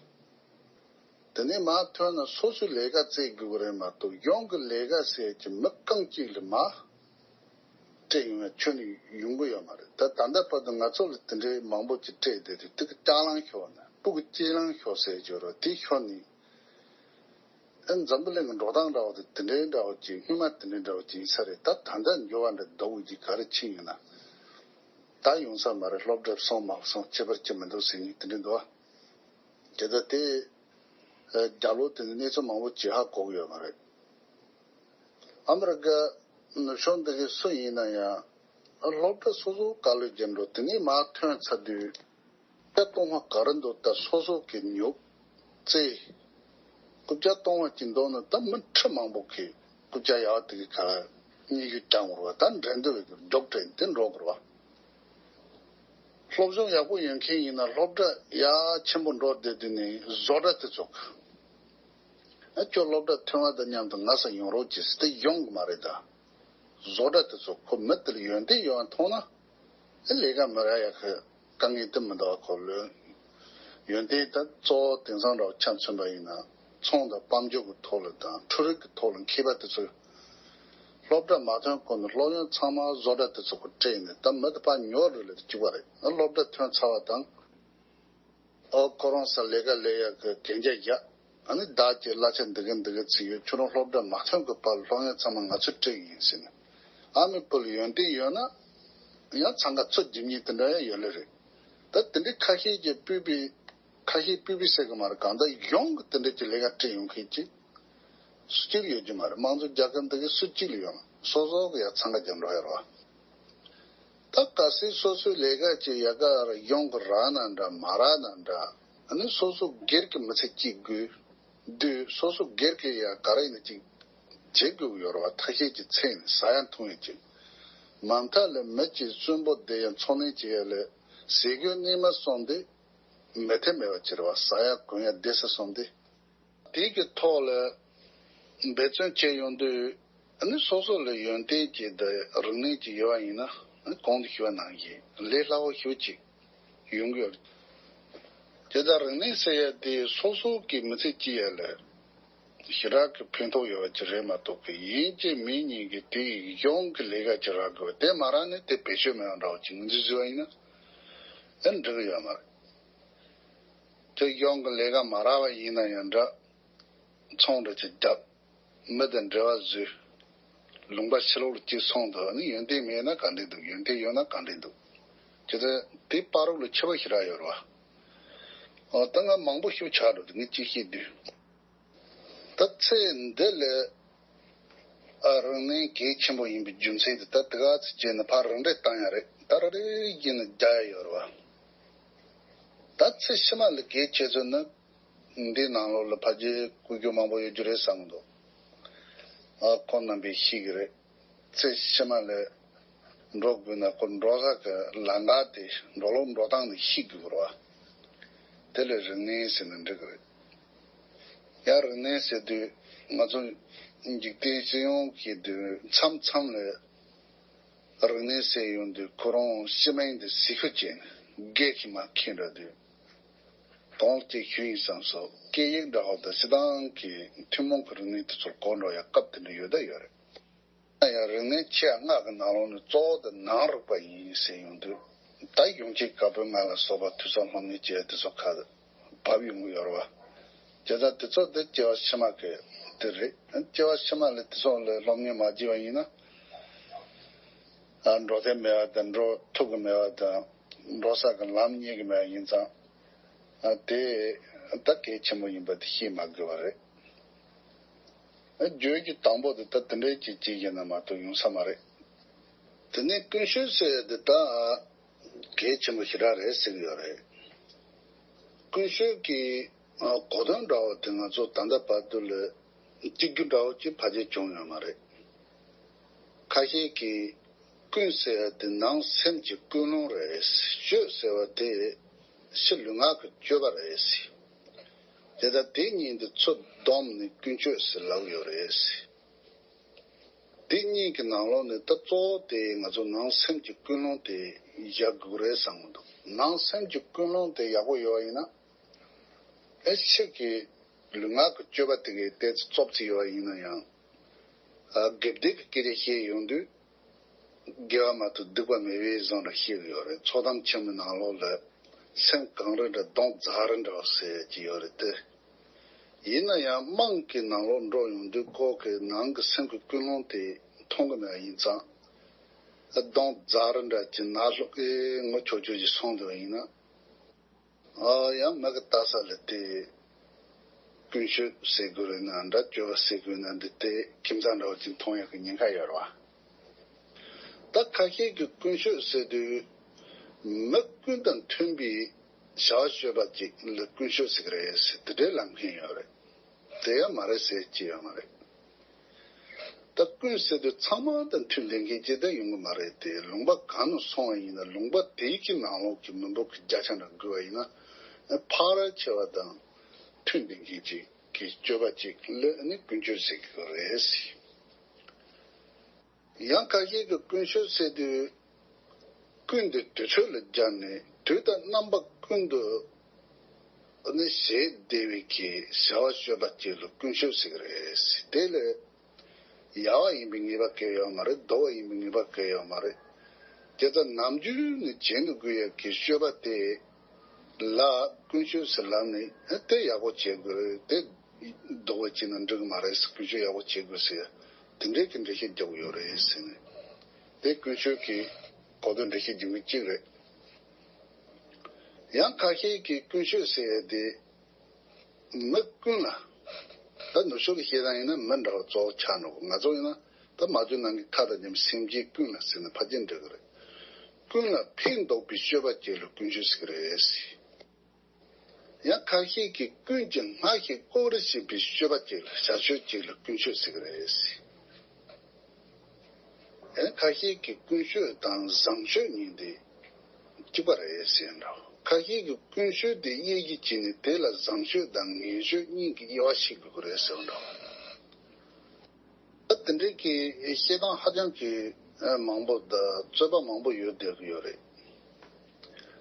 དེ་ནས་མར་ཐོན་ན་སོ་སོའི་ལས་ཀ་བཙལ་དགོས་ཀྱི་རེད་མ་གཏོགས། ཡོངས་ཀྱི་ལས་ཀ་ཟེར་གྱི་མི་རྐང་གཅིག་ལ་མར་སྤྲད་ཡོང་ཡ་ཁྱོན་ནས་ཡོང་གི་ཡོད་མ་རེད། ད་ད་ལྟ་བར་དུ་ང་ཚོ་ལ་དེ་འདྲའི་མང་པོ་ཅིག་སྤྲད་བསྡད་དུས། དེ་གི་ལྕགས་ལམ་ཤོར་ན། སྤུ་གུ་ལྕགས་ལམ་ཤོར་ཟེར་གྱི་རེད། དེ་ཤོར་ནས། ཨེ། འཛམ་བུ་གླིང་གི་འགྲོ་སྟངས་འདྲ་བོ་དེ་དེ་འདྲའི་འདྲ་བོ་ཅིག་སྔོན་མ་དེ་འདྲའི་འདྲ་བོ་ཅིག་ཡིན་ས་རེད། ད་ད་ལྟ་འགྱུར་བ་འདྲ་འདུག་ཅིག་ག་རེ་ཕྱིན་ཡོད་ན། ད་ཡོང་ས་མ་རེད། སློབ་གྲྭ་སོང་མ་སོང་ཁྱད་པར་ཅི་མི་འདུག་ཟེར་མཁན་དེ་འདྲ་འདུག་ཨ། དེ་ལྟ་སྟེ། ཨ། རྒྱ་ལོ་དེ་ནི་གནས་ཚུལ་མང་པོ་ཅིག་ཧ་གོ་གི་ཡོད་མ་རེད། ཨ་མི་རི་ཀ་ནུབ་ཕྱོགས་འདི་གའི་སུ་ཡིན་ན་ཡང་། སློབ་གྲྭ་སོ་སོ་ག་ལེར་རྒྱབ་འགྲོ། དེ་ནས་མར་ཐོན་ཚར་དུས། སྐུ་ལྕགས་གཏོང་བ་ག་རེ་འདུག་ད་སོ་སོ་གི་ཉོབ་རྩེ། རྐུབ་བཀྱག་གཏོང་བ་གཅིག་འདུག་ན། ད་མི་ཁྲི་མང་པོ་གིས་རྐུབ་བཀྱག་ཡག་དེ་གི་ཁ་ཉི་ཤུ་བརྐྱང་དགོས་རེད་བ། ད་འགྲན་བསྡུར་བའི་རྒྱུགས་སྤྲད་དེ་འགྲོ་དགོས་རེད་བ། སློབ་སྦྱོང་ཡག་པོ་ཡོད་མཁན་ཡིན་ན། སློབ་གྲྭ་ཡག་ཆེན་པོ་འགྲོ་བསྡད་དུས་ནས་བཟོ་གྲྭ་དེ་ཚོ་གི། ཨ། ཁྱོད་སློབ་གྲྭ་ཐོན་པ་དང་མཉམ་དུ་ང་ས་ཡོང་རོགས་གྱིས་ཟེར་ཏེ་ཡོང་གི་མ་རེད་ད། བཟོ་གྲྭ་དེ་ཚོ་ཁོ་མི་དེ་ལ་ཡོན་ཏན་ཡོད་པ་མཐོང་ན། ཨེ། ལས་ཀ་མི་རག་ཡ་གི་དཀའ་ངལ་དེ་མི་འདུག་ག་ཁོ་ལོས། ཡོན་ཏན་ད་གཙོ་བོ་དེང་སང་འདྲ་བོ་ཆ་མཚོན་པ་ཡིན་ན། ཚོང་དང་དཔལ་འབྱོར་གྱི་ཐོག་ལ་དང་འཕྲུལ་རིག་གི་ཐོག་ལ་མཁས་པ་དེ་ཚོ། སློབ་གྲྭ་མ་ཐོན་གོང་ནས་སློབ་ཡོན་ཚང་མ་བཟོ་གྲྭ་དེ་ཚོ་གི་སྤྲད་ནས། ད་མི་དེ་ཕར་ཉོ་རུ་ལ་བཅུག་པ་རེད། ཨ། སློབ་གྲྭ་ཐོན་ཚར་བ་དང་། ཨོ། ཁོ་རང་སར་ལས་ཀ་ལས་ཡག་གི་གན་རྒྱ་བཞག་ཨ་ནི་བདག་གི་གླ་ཆ་འདི་ག་འདི་ག་ཚིག་ཡོད། ཁྱོད་རང་སློབ་གྲྭ་མ་ཐོན་གི་བར་སློབ་ཡོན་ཚང་མ་ང་ཚོས་སྤྲད་ཀྱི་ཡིན་ཟེར་ནས། ཨ་མའི་བུ་ལ་ཡོན་ཏན་ཡོད་ན་ཡང་འཚང་ཁ་ཚུར་རྒྱབ་མཁན་དེ་འདྲ་ཡང་ཡོད་ལེ་རེད། ད་དེ་འདྲའི་ཁ་ཤས་ཀྱིས་སྤུས་པའི་ཁ་ཤས་སྤུས་པའི་ཟེར་གི་མ་རེད། གང་ལྟར་ཡོངས་གི་དེ་འདྲ་གྱི་ལས་ཀ་སྤྲད་ཡོང་མཁན་ཅིག་སུ་གཅིག་ཡོད་ཀྱི་མ་རེད། དམངས་གཙོ་རྒྱལ་ཁབ་འདི་གི་སུ་གཅིག་ལ་ཡོད་མ། སོ་སོ་གི་ཡ་འཚང་ཁ་རྒྱག་འགྲོ་ཡ་རེད་བ། ད་གལ་སྲིད་སོ་སོའི་ལས་ཀ་ཅིག་ཡག་ག་ཡོང་གི་རག་ན་འདྲ་མ་རག་ན་འདྲ། ཨ་ནི་སོ་སོ་སྒེར་གྱི་མི་ཚེ་སྐྱེལ་དགོས་དུས། སོ་སོ་སྒེར་གྱི་ཡ་ག་རེ་ཡིན་ན་ཅིག་བྱེད་དགོས་ཀྱི་ཡོད་རེད་བ། ཐ་ཤལ་གྱི་ཚད་ནས་ཟ་ཡ་འཐུང་ཡ་ཅིག་མ་མཐའ་ལ་མི་གཅིག་གསོན་པོ་བསྡད་ཡ་འཚོ་གནས་བྱེད་ཡ་ལ་ཟས་གོས་གནས་མལ་སོགས་འདི་མི་ཐེ་མེད་པ་ཅིག་རེད་བ། ཟ་ཡ་གོན་ཡ་བསྡད་ས་སོགས་འདི། དེ་གི་ཐོག་ལ་འབད་བརྩོན་བྱས་ཡོང་དུས། ཨ་ནི་སོ་སོ་ལ་ཡོན་ཏན་ཅིག་དང་རིག་གནས་ཅིག་ཡོད་པ་ཡིན་ན། ཨ་ནི་གོང་དུ་ཞུས་པ་ནང་བཞིན་ལས་སླ་བོ་ཞེ་པོ་ཅིག་ཡོང་གི་ཡོད་རེད། དེ་ལྟར་རིག་གནས་ཟེར་ཡ་དེ་སོ་སོ་གི་མི་ཚེ་སྐྱེལ་ཡ་ལ་ཞེ་དྲག་གི་ཕན་ཐོགས་ཡོད་པ་ཅིག་རེད་མ་གཏོགས་གི། ཡིན་གཅིག་མིན་གཉིས་ཀྱི་དེ་ཡི་གཞུང་གི་ལས་ཀ་ཅིག་རག་དགོས་པ། དེ་མ་རག་ནས་དེ་བེད་སྤྱོད་མེད་པ་འདྲ་བོ་ཅིག་ངོས་འཛིན་བཟོས་པ་ཡིན་ན། ཨ་ནི་འགྲིག་གི་ཡོད་མ་རེད། ཁྱོད་གཞུང་གི་ལས་ཀ་མ་རག་པ་ཡིན་ན་ཡང་འདྲ། ཚོང་འདྲ་ཅིག་བརྒྱབ། མི་དང་འབྲེལ་བ་བཟོས། ལུང་པ་ཕྱི་ལོགས་ལ་གཅིག་སོང་དུས། ཨ་ནི་ཡོན་ཏན་མེད་ན་ག་འདྲས་འདུག་ཡོན་ཏན་ཡོད་ན་ག་འདྲས་འདུག་ཁྱེད་ཚོ་དེ་བར་རོགས་ལ་ཁྱད་པར་ཞེ་དྲག་ཡོད་རེད་བ། ཨོ། ད་ང་མང་པོ་ཞིག་ཆགས་འགྲོ་འདུག་ངས་གཅིག་བཤད་དུས། ད་ཚེ་འདི་ལ་ཨ་རིག་གནས་གལ་ཆེན་པོ་ཡིན་པའི་རྒྱུ་མཚན་དེ། ད་དེ་ག་ཚོད་བྱས་ནས་ཕར་རིན་བསྲེགས་བཏང་ཡ་རེད། ད་རེ་རེ་བཞིན་ནས་རྒྱག་ཡ་ཡོད་རེད་བ། ད་ཚེ་ཕྱི་མ་ལ་གལ་ཆེ་ཚུལ་ནི། འདིའི་ནང་ལོགས་ལ་ཕལ་ཆེར་བཀོད་རྒྱུ་མང་པོ་ཡོད་རྒྱུ་རེད་བསམ་གྱི་འདུག་ཨ། ཁོང་རྣམ་པས་ཤེས་ཀྱི་རེད། ཚེ་ཕྱི་མ་ལ་འགྲོ་དགོས་ན། ཁོ་འགྲོ་ས་གི་ལམ་ཁ་དེ། འགྲོ་ལུགས་འགྲོ་སྟངས་དེ་ཤེས་དགོས་རེད་བ། དེ་ལ་རིག་གནས་ཟེར་ན་འགྲིག་གི་རེད། ཡང་རིག་གནས་ཟེར་དུས་ང་ཚོ་འཇིག་རྟེན་སྤྱི་ཡོངས་ཀྱི་དུས་མཚམས་མཚམས་ལ་རིག་གནས་ཟེར་ཡོང་དུས། ཁོ་རང་སྤྱི་མིང་དེ་ཟིལ་ཤུགས་བྱས་ནས་སྒེར་གྱི་མར་འཁྱེར་འགྲོ་དུས། དོན་གཅིག་ཞུ་ཡིན་བསམ་སོང་། སྐད་ཡིག་འདྲ་བོ་དང་སྤྱིར་བཏང་གི་ཐུན་མོང་གི་རིག་གནས་དེ་ཚོར་གོ་འགྲོ་ཡ་སྐབས་དེ་འདྲ་ཡོད་ད་ཡོད་རེད། ཡིན་ན་ཡང་རིག་གནས་ཆེ་བ་ལྔ་གི་ནང་ལོགས་ནས་གཙོ་བོ་དེ་ནང་རིག་པ་ཡིན་ཟེར་ཡོང་དུས། ད་གཞུང་ཆེན་བཀའ་པོད་ལྔ་ལ་སོགས་པ་ཐོས་བསམ་སློབ་གཉེར་བྱེད་ཡ་དེ་ཚོ་ཁ་བབས་ཡོང་གི་ཡོད་རེད་བ། དེ་ལྟར་དེ་ཚོ་དེ་སྐྱེ་བ་ཕྱི་མ་གི་དེ་རེད། སྐྱེ་བ་ཕྱི་མ་ལ་དེ་ཚོ་ལ་སློབ་གཉེར་མ་བྱས་པ་ཡིན་ན། ཨ། འགྲོ་ཐབས་མེད་པ་དང་། འགྲོ་ཐུབ་ཀྱི་མེད་པ་དང་། འགྲོ་ས་གི་ལམ་རྙེད་ཀྱི་མེད་པ་ཡིན་ཙང་། ཨ། དེ་ད་གལ་ཆེན་པོ་ཡིན་པ་དེ་ཤེས་མ་དགོས་པ་རེད། ཨ། བརྗོད་རྒྱུ་དང་པོ་དེ་ད་དེ་འདྲའི་ཅིག་ཅིག་ཡིན་ན་མ་གཏོགས་ཡོང་ས་མ་རེད། དེ་ནས་ཀུན་སྤྱོད་ཟེར་ཡ་དེ་ད་གལ་ཆེན་པོ་ཞེ་དྲག་རེད་ཟེར་གྱི་ཡོད་རེད། ཀུན་སྤྱོད་ཀྱི་ཨ་གོ་དོན་འདྲ་བོ་དེ་ང་ཚོ་ད་ལྟ་བར་དུ་ལ་གཅིག་གྱུར་འདྲ་བོ་ཅིག་ཕལ་ཆེར་བྱུང་ཡོད་མ་རེད། ཁ་ཤས་ཀྱིས་ཀུན་ཟེར་བ་དེ་ནང་སེམས་ཀྱི་ཀུན་སློང་རེད། སྤྱོད་ཟེར་བ་དེ་ཕྱི་ལུས་ངག་གི་སྤྱོད་པ་རེད། དེ་ལྟར་དེ་གཉིས་འདི་ཚུར་བསྡོམས་ནས་ཀུན་སྤྱོད་ཟེར་ལབ་ཡོད་རེད། དེ་གཉིས་ཀྱི་ནང་ལོགས་ནས་ད་གཙོ་བོ་དེ་ང་ཚོ་ནང་སེམས་ཀྱི་ཀུན་སློང་དེ་བཞག་དགོས་རེད་བསམ་གྱི་འདུག་ནང་སེམས་ཀྱི་ཀུན་སློང་དེ་ཡག་པོ་ཡོད་པ་ཡིན་ན། ཨེ་ཕྱི་གི་ལུས་ངག་གི་སྤྱོད་པ་དེ་གའི་ཏོག་ཙམ་ཙོག་ཙིག་ཡོད་པ་ཡིན་ན་ཡང་། ཨ་དགེ་སྡིག་གི་སྐད་ཆ་བཤད་ཡོང་དུས། དགེ་བ་མ་ཐུབ་སྡིག་པ་མེད་པའི་བཟོ་འདྲ་བཤད་ཀྱི་ཡོད་རེད། ཚོགས་གཏམ་ཆེན་མོའི་ནང་ལོགས་ལ་སེམས་གངས་རི་འདྲ་གདོང་འཛག་རི་འདྲ་བ་ཟེར་གྱི་ཡོད་རེད་དེ། ཡིན་ན་ཡང་དམངས་ཀྱི་ནང་ལོགས་འགྲོ་ཡོང་དུས་ཁོ་གི་ནང་གི་སེམས་ཀྱི་ཀུན་སློང་དེ་མཐོང་གི་མེད་པ་ཡིན་ཙང་། གདོང་འཛག་རི་འདྲ་གྱི་ནང་ལོགས་ཨེ་ངོ་ཆོག་ཆོག་ཅིག་སོང་བསྡད་པ་ཡིན་ན། ཨ་ཡང་མི་གི་ལྟ་ས་ལ་དེ། ཀུན་སྤྱོད་ཟེར་དགོས་རེད་ན་འདྲ་སྤྱོད་པ་ཟེར་དགོས་ན་འདི་དེ་ཁྱིམ་ཚང་འདྲ་བོ་ཅིག་མཐོང་ཡག་གི་ཉེན་ཁ་ཡོད་རེད་བ། ད་ཁ་ཤས་ཀྱི་ཀུན་སྤྱོད་ཟེར་དུས། མི་ཀུན་དང་མཐུན་པའི་བྱ་བ་སྤྱོད་པ་ཅིག་ལ་ཀུན་སྤྱོད་ཟེར་གི་རེད་ཟེར་དེ་འདྲའི་ལབ་མཁན་ཡོད་རེད། དེ་ཡང་མ་རེད་ཟེར་གྱི་ཡོད་མ་རེད། ད་ཀུན་ཟེར་དུས་ཚང་མ་དང་མཐུན་བསྡད་མཁན་ཅིག་ད་ཡོང་གི་མ་རེད་དེ། ལུང་པ་གང་ནས་སོང་བ་ཡིན་ན་ལུང་པ་དེའི་གི་ནང་ལོགས་ཀྱི་མི་འབོར་གྱི་བརྒྱ་ཆ་འདྲ་བགོས་པ་ཡིན་ན། ཕལ་ཆེ་བ་དང་མཐུན་བསྡད་མཁན་ཅིག་གི་སྤྱོད་པ་ཅིག་ལ་ནི་ཀུན་སྤྱོད་ཟེར་གི་རེད། ཡང་ཁ་ཤས་ཀྱི་ཀུན་སྤྱོད་ཟེར་དུས། ཀུན་དེ་དུས་ཚོད་ལ་སྦྱར་ནས་དུས་དང་རྣམ་པ་ཀུན་ཏུ་ནི་བྱེད་བདེ་བའི་གི་བྱ་བ་སྤྱོད་པ་ཅིག་ལ་ཀུན་སྤྱོད་ཟེར་གི་རེད། དེ་ལས་ཡག་པ་ཡིན་པའི་ངེས་པ་གང་ཡང་ཡོད་མ་རེད། སྡུག་པ་ཡིན་པའི་ངེས་པ་གང་ཡང་ཡོད་མ་རེད། དེ་ལྟར་ནམ་རྒྱུན་ནས་བྱེད་དུ་དགོས་ཡག་གི་སྤྱོད་པ་དེ་ལ་ཀུན་སྤྱོད་ཟེར་ལབ་ནས་དེ་ཡག་པོ་བྱེད་དགོས་རེད། དེ་སྡུག་པ་བྱས་ན་འགྲིག་གི་མ་རེད་ཟེར། ཀུན་སྤྱོད་ཡག་པོ་བྱེད་དགོས་ཟེར་དེ་འདྲའི་གི་འགྲེལ་བཤད་རྒྱག་གི་ཡོད་རེད་ཟེར་ནས། དེ་ཀུན་སྤྱོད་ཀྱི་གོ་དོན་འགྲེལ་བཤད་རྒྱག་མཁན་གཅིག་རེད། ཡང་ཁ་ཤས་ཀྱིས་ཀུན་སྤྱོད་ཟེར་ཡས་དེ་མི་ཀུན་ལ། ད་ནུབ་ཕྱོགས་ཀྱི་བཤད་སྟངས་ཡིན་ན་མི་འདྲ་བ་གཙོ་བོ་ཆགས་འགྲོ་གི། ང་ཚོ་ཡིན་ན་ད་མ་བཅོས་ནང་གི་ཁ་དང་མཉམ་སེམས་ཅན་ཀུན་ལ་ཟེར་ན་ཕལ་ཆེར་འགྲིག་གི་རེད། ཀུན་ལ་ཕན་འདོགས་པའི་སྤྱོད་པ་ཅིག་ལ་ཀུན་སྤྱོད་ཟེར་གི་རེད། ཡང་ཁ་ཤས་ཀྱིས་ཀུན་གྱི་སྔར་བཞིན་བཀོད་སྒྲིག་བྱེད་པའི་སྤྱོད་པ་ཅིག་ལ་བྱ་སྤྱོད་ཅིག་ལ་ཀུན་སྤྱོད་ཟེར་གི་རེད། ཡང་ཁ་ཤས་ཀྱིས་ཀུན་སྤྱོད་དང་བཟང་སྤྱོད་གཉིས་འདི་གཅིག་པ་རེད་ཟེར་འདྲ། ཁ་ཤས་ཀྱིས་ཀུན་སྤྱོད་དེ་དབྱེ་གཞི་བྱས་ནས་དེ་ལ་བཟང་སྤྱོད་དང་ངན་སྤྱོད་གཉིས་ཀྱི་དབྱེ་བ་ཕྱེ་དགོས་ཀྱི་རེད་ཟེར་འདྲ། ད་དེ་འདྲའི་གི་བཤད་སྟངས་ཧ་ཅང་གི་མང་པོ་དང་རྩོད་པ་མང་པོ་ཡོད་བསྡད་ཀྱི་ཡོད་རེད།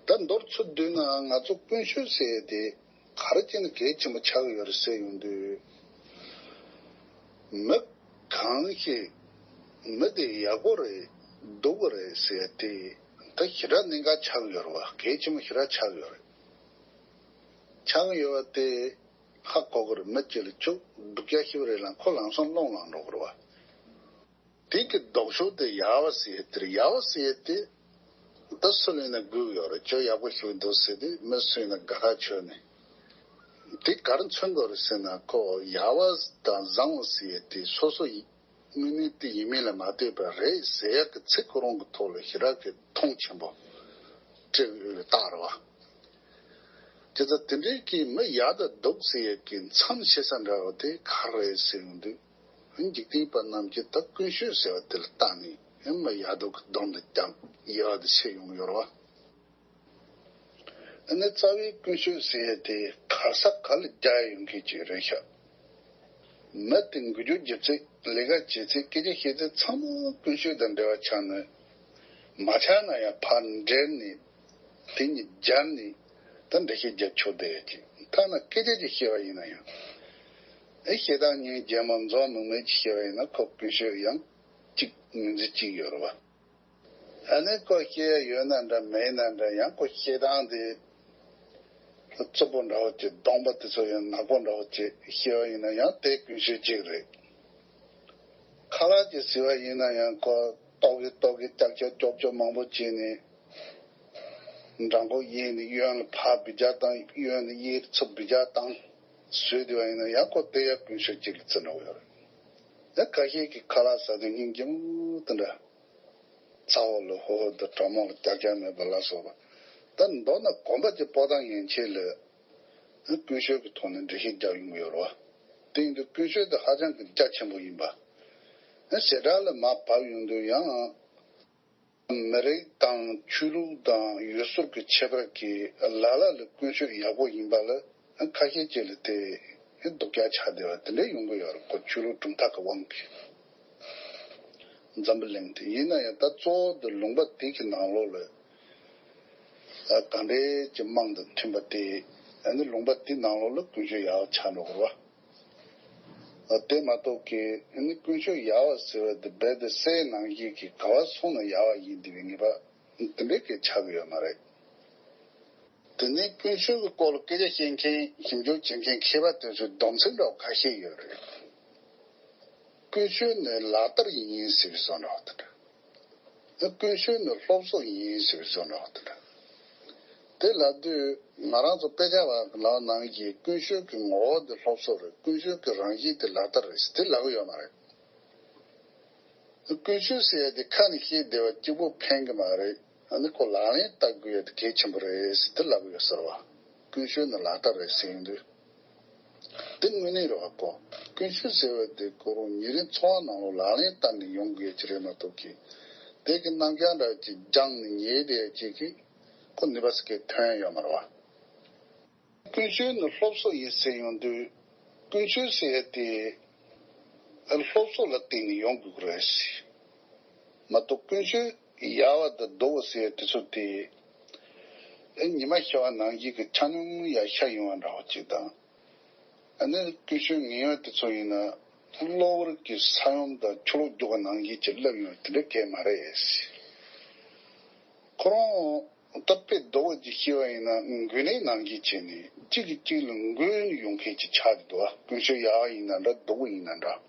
ད་མདོར་ཚུར་བསྡུས་ན་ང་ཚོ་ཀུན་སྤྱོད་ཟེར་ཡས་དེ་ག་རེ་བྱས་ན་གལ་ཆེན་པོ་ཆགས་ཀྱི་ཡོད་རེད་ཟེར་ཡོང་དུས། མི་གང་ཞིག་མི་དེ་ཡག་པོ་རེད་སྡུག་པོ་རེད་ཟེར་ཡས་དེ་ད་ཞེ་དྲག་གནད་འགག་ཆགས་ཀྱི་ཡོད་རེད་བ། གལ་ཆེན་པོ་ཞེ་དྲག་ཆགས་ཀྱི་ཡོད་རེད། ཆགས་ཀྱི་ཡོད་པ་དེ། ཧ་གོ་གི་རེད། མི་གཅིག་ལ་ཁྱོད་སྡུག་ཅག་ཤི་བ་རེད་ལ་ཁོ་ལམ་སང་སློང་ལངས་འགྲོ་གི་རེད་བ། དེ་གི་ལྡོག་ཕྱོགས་དེ་ཡག་པ་ཟེར་ཡས་དེ་རེད། ཡག་པ་ཟེར་ཡས་དེ་ད་སུ་ལ་ཡིན་ན་དགོས་ཀྱི་ཡོད་རེད། ཁྱོད་ཡག་པོ་ཤི་བ་འདུག་ཟེར་དུས་མི་སུ་ཡིན་ན་དགའ་ཐག་ཆོད་ནས། དེ་ག་རེ་མཚོན་དགོས་རེད་ཟེར་ན་ཁོ་ཡག་པ་དང་བཟང་བ་ཟེར་ཡས་དེ་སོ་སོ་ཡིན། དངོས་གནས་དེ་ཡིན་མིན་ལ་མ་ལྟོས་པར་རེད་ཟེར་ཡག་གི་ཚིག་ཁོ་རང་གི་ཐོག་ལ་ཞེ་དྲག་གི་མཐོང་ཆེན་པོ་སྤྲད་ཡོད་རྟགས་རེད་བ། དེ་ལྟར་དེ་འདྲའི་གི་མི་ཡག་དང་སྡུག་ཟེར་ཡག་གི་མཚམས་ཕྱེ་ས་འདྲ་བ་དེ་ག་རེ་རེད་ཟེར་ཡོང་དུས། འཇིག་རྟེན་པ་རྣམས་ཀྱིས་ད་ཀུན་སྤྱོད་ཟེར་བ་དེ་ལ་བརྟེན་ནས་མི་ཡག་སྡུག་གི་སྡོམ་དང་རྒྱབ་དབྱེ་བ་དེ་ཕྱེ་ཡོང་གི་ཡོད་རེད་བ། ཨ་ནི་རྩ་བའི་ཀུན་སྤྱོད་ཟེར་ཡས་དེ་ག་ས་ག་ལ་རྒྱག་ཡོང་མཁན་ཅིག་རེད་ཤག་མི་དེ་འགུལ་སྐྱོད་རྒྱག་ཚད་ལས་ཀ་བྱེད་ཚད་སྐད་ཆ་བཤད་ཚད་ཚང་མ་ཀུན་སྤྱོད་དང་འབྲེལ་བ་ཆགས་ནས། མ་ཆགས་ན་ཡང་ཕར་འདྲེན་ནས་དེ་ཉིད་སྦྱར་ནས་ད་འགྲེལ་བཤད་རྒྱབ་ཆོག་བསྡད་ཡོད་ཅིག་ཐ་ན་སྐད་ཆ་ཅིག་བཤད་པ་ཡིན་ན་ཡང་། ཨེ་བཤད་སྟངས་ཉན་རྒྱལ་མོ་འཛོམས་མིག་མིག་ཅིག་བཤད་པ་ཡིན་ན་ཁོ་ཀུན་སྤྱོད་ཡང་གཅིག་ངོས་འཛིན་གཅིག་ཡོད་རེད་བ། ཨ་ནི་ཁོ་བཤད་ཡ་ཡོད་ན་འདྲ་མེད་ན་འདྲ་ཡང་ཁོ་བཤད་སྟངས་དེ་རྩུབ་པོ་འདྲ་བོ་ཅིག་གདོང་པ་དེ་ཚོ་ཡང་ནག་པོ་འདྲ་བོ་ཅིག་བཤད་པ་ཡིན་ན་ཡང་དེ་ཀུན་སྤྱོད་ཅིག་རེད། ཁ་ལག་ཅིག་ཟེར་བ་ཡིན་ན་ཡང་ཁོ་ལྟོགས་ཀི་ལྟོགས་ཀི་ཀྱག་ཀྱག་ཀྱོག་ཀྱོག་མང་པོ་བྱས་ནས་འགྲམ་ཁོག་གཡས་ནས་གཡོན་ལ་ཕར་འབུད་རྒྱག་བཏང་གཡོན་ནས་གཡས་ཚུར་འབུད་རྒྱག་བཏང་བཟོས་བསྡད་པ་ཡིན་ན་ཡང་ཁོ་དེ་ཡང་ཀུན་སྤྱོད་ཅིག་ལ་བརྩི་འགྲོ་གི་ཡོད་རེད། ཡང་ཁ་ཤས་ཀྱིས་ཁ་ལག་ཟ་དུས་སྙིང་རྗེ་མོ་དེ་འདྲ། ཚ་བོ་ལ་ཧོ་ཧོ་དང་གྲང་མོ་ལ་ཀྱག་ཀྱག་མེད་པ་ལ་སོགས་པ། ད་མདོར་ན་གོམ་པ་གཅིག་སྤོ་སྟངས་ཡན་ཆད་ལ་ཀུན་སྤྱོད་ཀྱི་ཐོག་ནས་འགྲེལ་བཤད་རྒྱག་ཡོང་གི་ཡོད་རེད་བ། དེ་ཡིན་དུས་ཀུན་སྤྱོད་དེ་ཧ་ཅང་གི་རྒྱ་ཆེན་པོ་ཡིན་པ། བྱེ་བྲག་ལ་མར་བབས་ཡོང་དུས་ཡང་། མི་རིགས་དང་ཆོས་ལུགས་དང་ཡུལ་སྲོལ་གྱི་ཁྱད་པར་གྱིས་ལ་ལ་ལ་ཀུན་སྤྱོད་ཡག་པོ་ཡིན་པ་ལ་ཁ་ཤས་ཅིག་ལ་དེ་སྡུག་ཅག་ཆགས་བསྡད་པ་དེ་འདྲ་ཡོང་གི་ཡོད་རེད། ཁོ་ཆོས་ལུགས་གྲུབ་མཐའ་གི་དབང་གིས། འཛམ་བུ་གླིང་དེ་ཡིན་ན་ཡང་ད་གཙོ་བོ་དེ་ལུང་པ་དེ་གི་ནང་ལོགས་ལ་ཨ་ག་འདྲའི་ཀྱི་དམངས་དང་མཐུན་པ་དེ་ཨ་ནི་ལུང་པ་དེ་ནང་ལོགས་ལ་ཀུན་སྤྱོད་ཡག་ཆགས་འགྲོ་གི་རེད་བ། ཨ་དེ་མ་གཏོགས་ཀྱི་ཨ་ནི་ཀུན་སྤྱོད་ཡག་བ་ཟེར་བ་དེ་རྦད་དེ་སའི་ནང་བཞིན་གྱི་ག་བ་སོང་ན་ཡག་བ་ཡིན་དེ་བའི་ངེས་པ་དེ་འདྲའི་གི་ཆགས་ཀྱི་ཡོད་མ་རེད། དེ་ནས་ཀུན་སྤྱོད་ཀྱི་སྐོར་ལ་སྐད་ཆ་བཤད་མཁན་ཞིབ་འཇུག་བྱེད་མཁན་མཁས་པ་དེ་ཚོའི་སྡོམ་ཚིག་འདྲ་བོ་ཁ་ཤས་ཡོད་རེད། ཀུན་སྤྱོད་ནི་ལག་བསྟར་ཡིན་ཟེར་བའི་བཟོ་འདྲ་བ་དེ་འདྲ། ཀུན་སྤྱོད་ནི་སློབ་གསོ་ཡིན་ཟེར་བའི་བཟོ་འདྲ་བ་དེ་འདྲ། དེ་ལབ་དུས་ང་རང་ཚོ་དཔེ་ཆ་བ་ལབ་ནང་གི་ཀུན་སྤྱོད་ཀྱི་ངོ་བོ་དེ་སློབ་གསོ་རེད། ཀུན་སྤྱོད་ཀྱི་རང་བཞིན་དེ་ལག་བསྟར་རེད་ཟེར་དེ་ལབ་ཀྱི་ཡོད་མ་རེད། ཀུན་སྤྱོད་ཟེར་ཡ་དེ་ཁ་ནས་བཤད་བསྡད་པ་གཅིག་པོ་ཕན་གི་མ་རེད། ཨ་ནི་ཁོ་ལག་ལེན་བསྟར་དགོས་ཡ་དེ་གལ་ཆེན་པོ་རེད་ཟེར་དེ་ལབ་ཀྱི་ཡོད་ཟེར་བ། ཀུན་སྤྱོད་ནི་ལག་བསྟར་རེད་ཟེར་ཡོང་དུས། དེ་དངོས་གནས་རེད་བ་ཁོ། ཀུན་སྤྱོད་ཟེར་བ་དེ་ཁོ་རང་ཉིན་རེའི་འཚོ་བ་ནང་ལ་ལག་ལེན་བསྟར་ནས་ཡོང་དགོས་ཀྱི་རེད་མ་གཏོགས་ཀྱི། དེ་གི་རྣམ་གཞག་འདྲ་ཅིག་སྦྱངས་ནས་ཉལ་བསྡད་ཡ་ཅིག་གིས་ཁོ་ནུས་པ་ཟེར་མཁན་ཐོན་ཡ་ཡོད་མ་རེད་བ། ཀུན་སྤྱོད་ནི་སློབ་གསོ་ཡིན་ཟེར་ཡོང་དུས། ཀུན་སྤྱོད་ཟེར་ཡ་དེ་སློབ་གསོ་ལ་བརྟེན་ནས་ཡོང་དགོས་ཀྱི་རེད། མ་གཏོགས་ཀུན་སྤྱོད་ཡག་པ་དང་སྡུག་པ་ཟེར་ཡ་དེ་ཚོ་དེ་ཨེ་ཉི་མ་ཤར་བ་ནང་བཞིན་གྱི་ཆ་སྙོམས་ཡར་ཤར་ཡོང་བ་འདྲ་བོ་ཅིག་དང་། ཨ་ནི་ཀུན་སྤྱོད་ངན་པ་དེ་ཚོ་ཡིན་ན་གློ་བུར་གྱི་ས་ཡོམ་དང་ཆུ་ལོག་རྒྱུག་པ་ནང་བཞིན་གྱི་སླེབས་ཡོང་བ་དེ་འདྲ་གས་མ་རེད། ཁོ་རང་ད་དཔེ་སྡུག་པ་ཅིག་བཤད་པ་ཡིན་ན་འགོས་ནད་ནང་བཞིན་བྱས་ནས་གཅིག་གིས་གཅིག་ལ་འགོས་ནས་ཡོང་མཁན་ཅིག་ཆགས་ཀྱི་འདུག་བ། ཀུན་སྤྱོད་ཡག་པ་ཡིན་ན་འདྲ་སྡུག་པ་ཡིན་ན་འདྲ།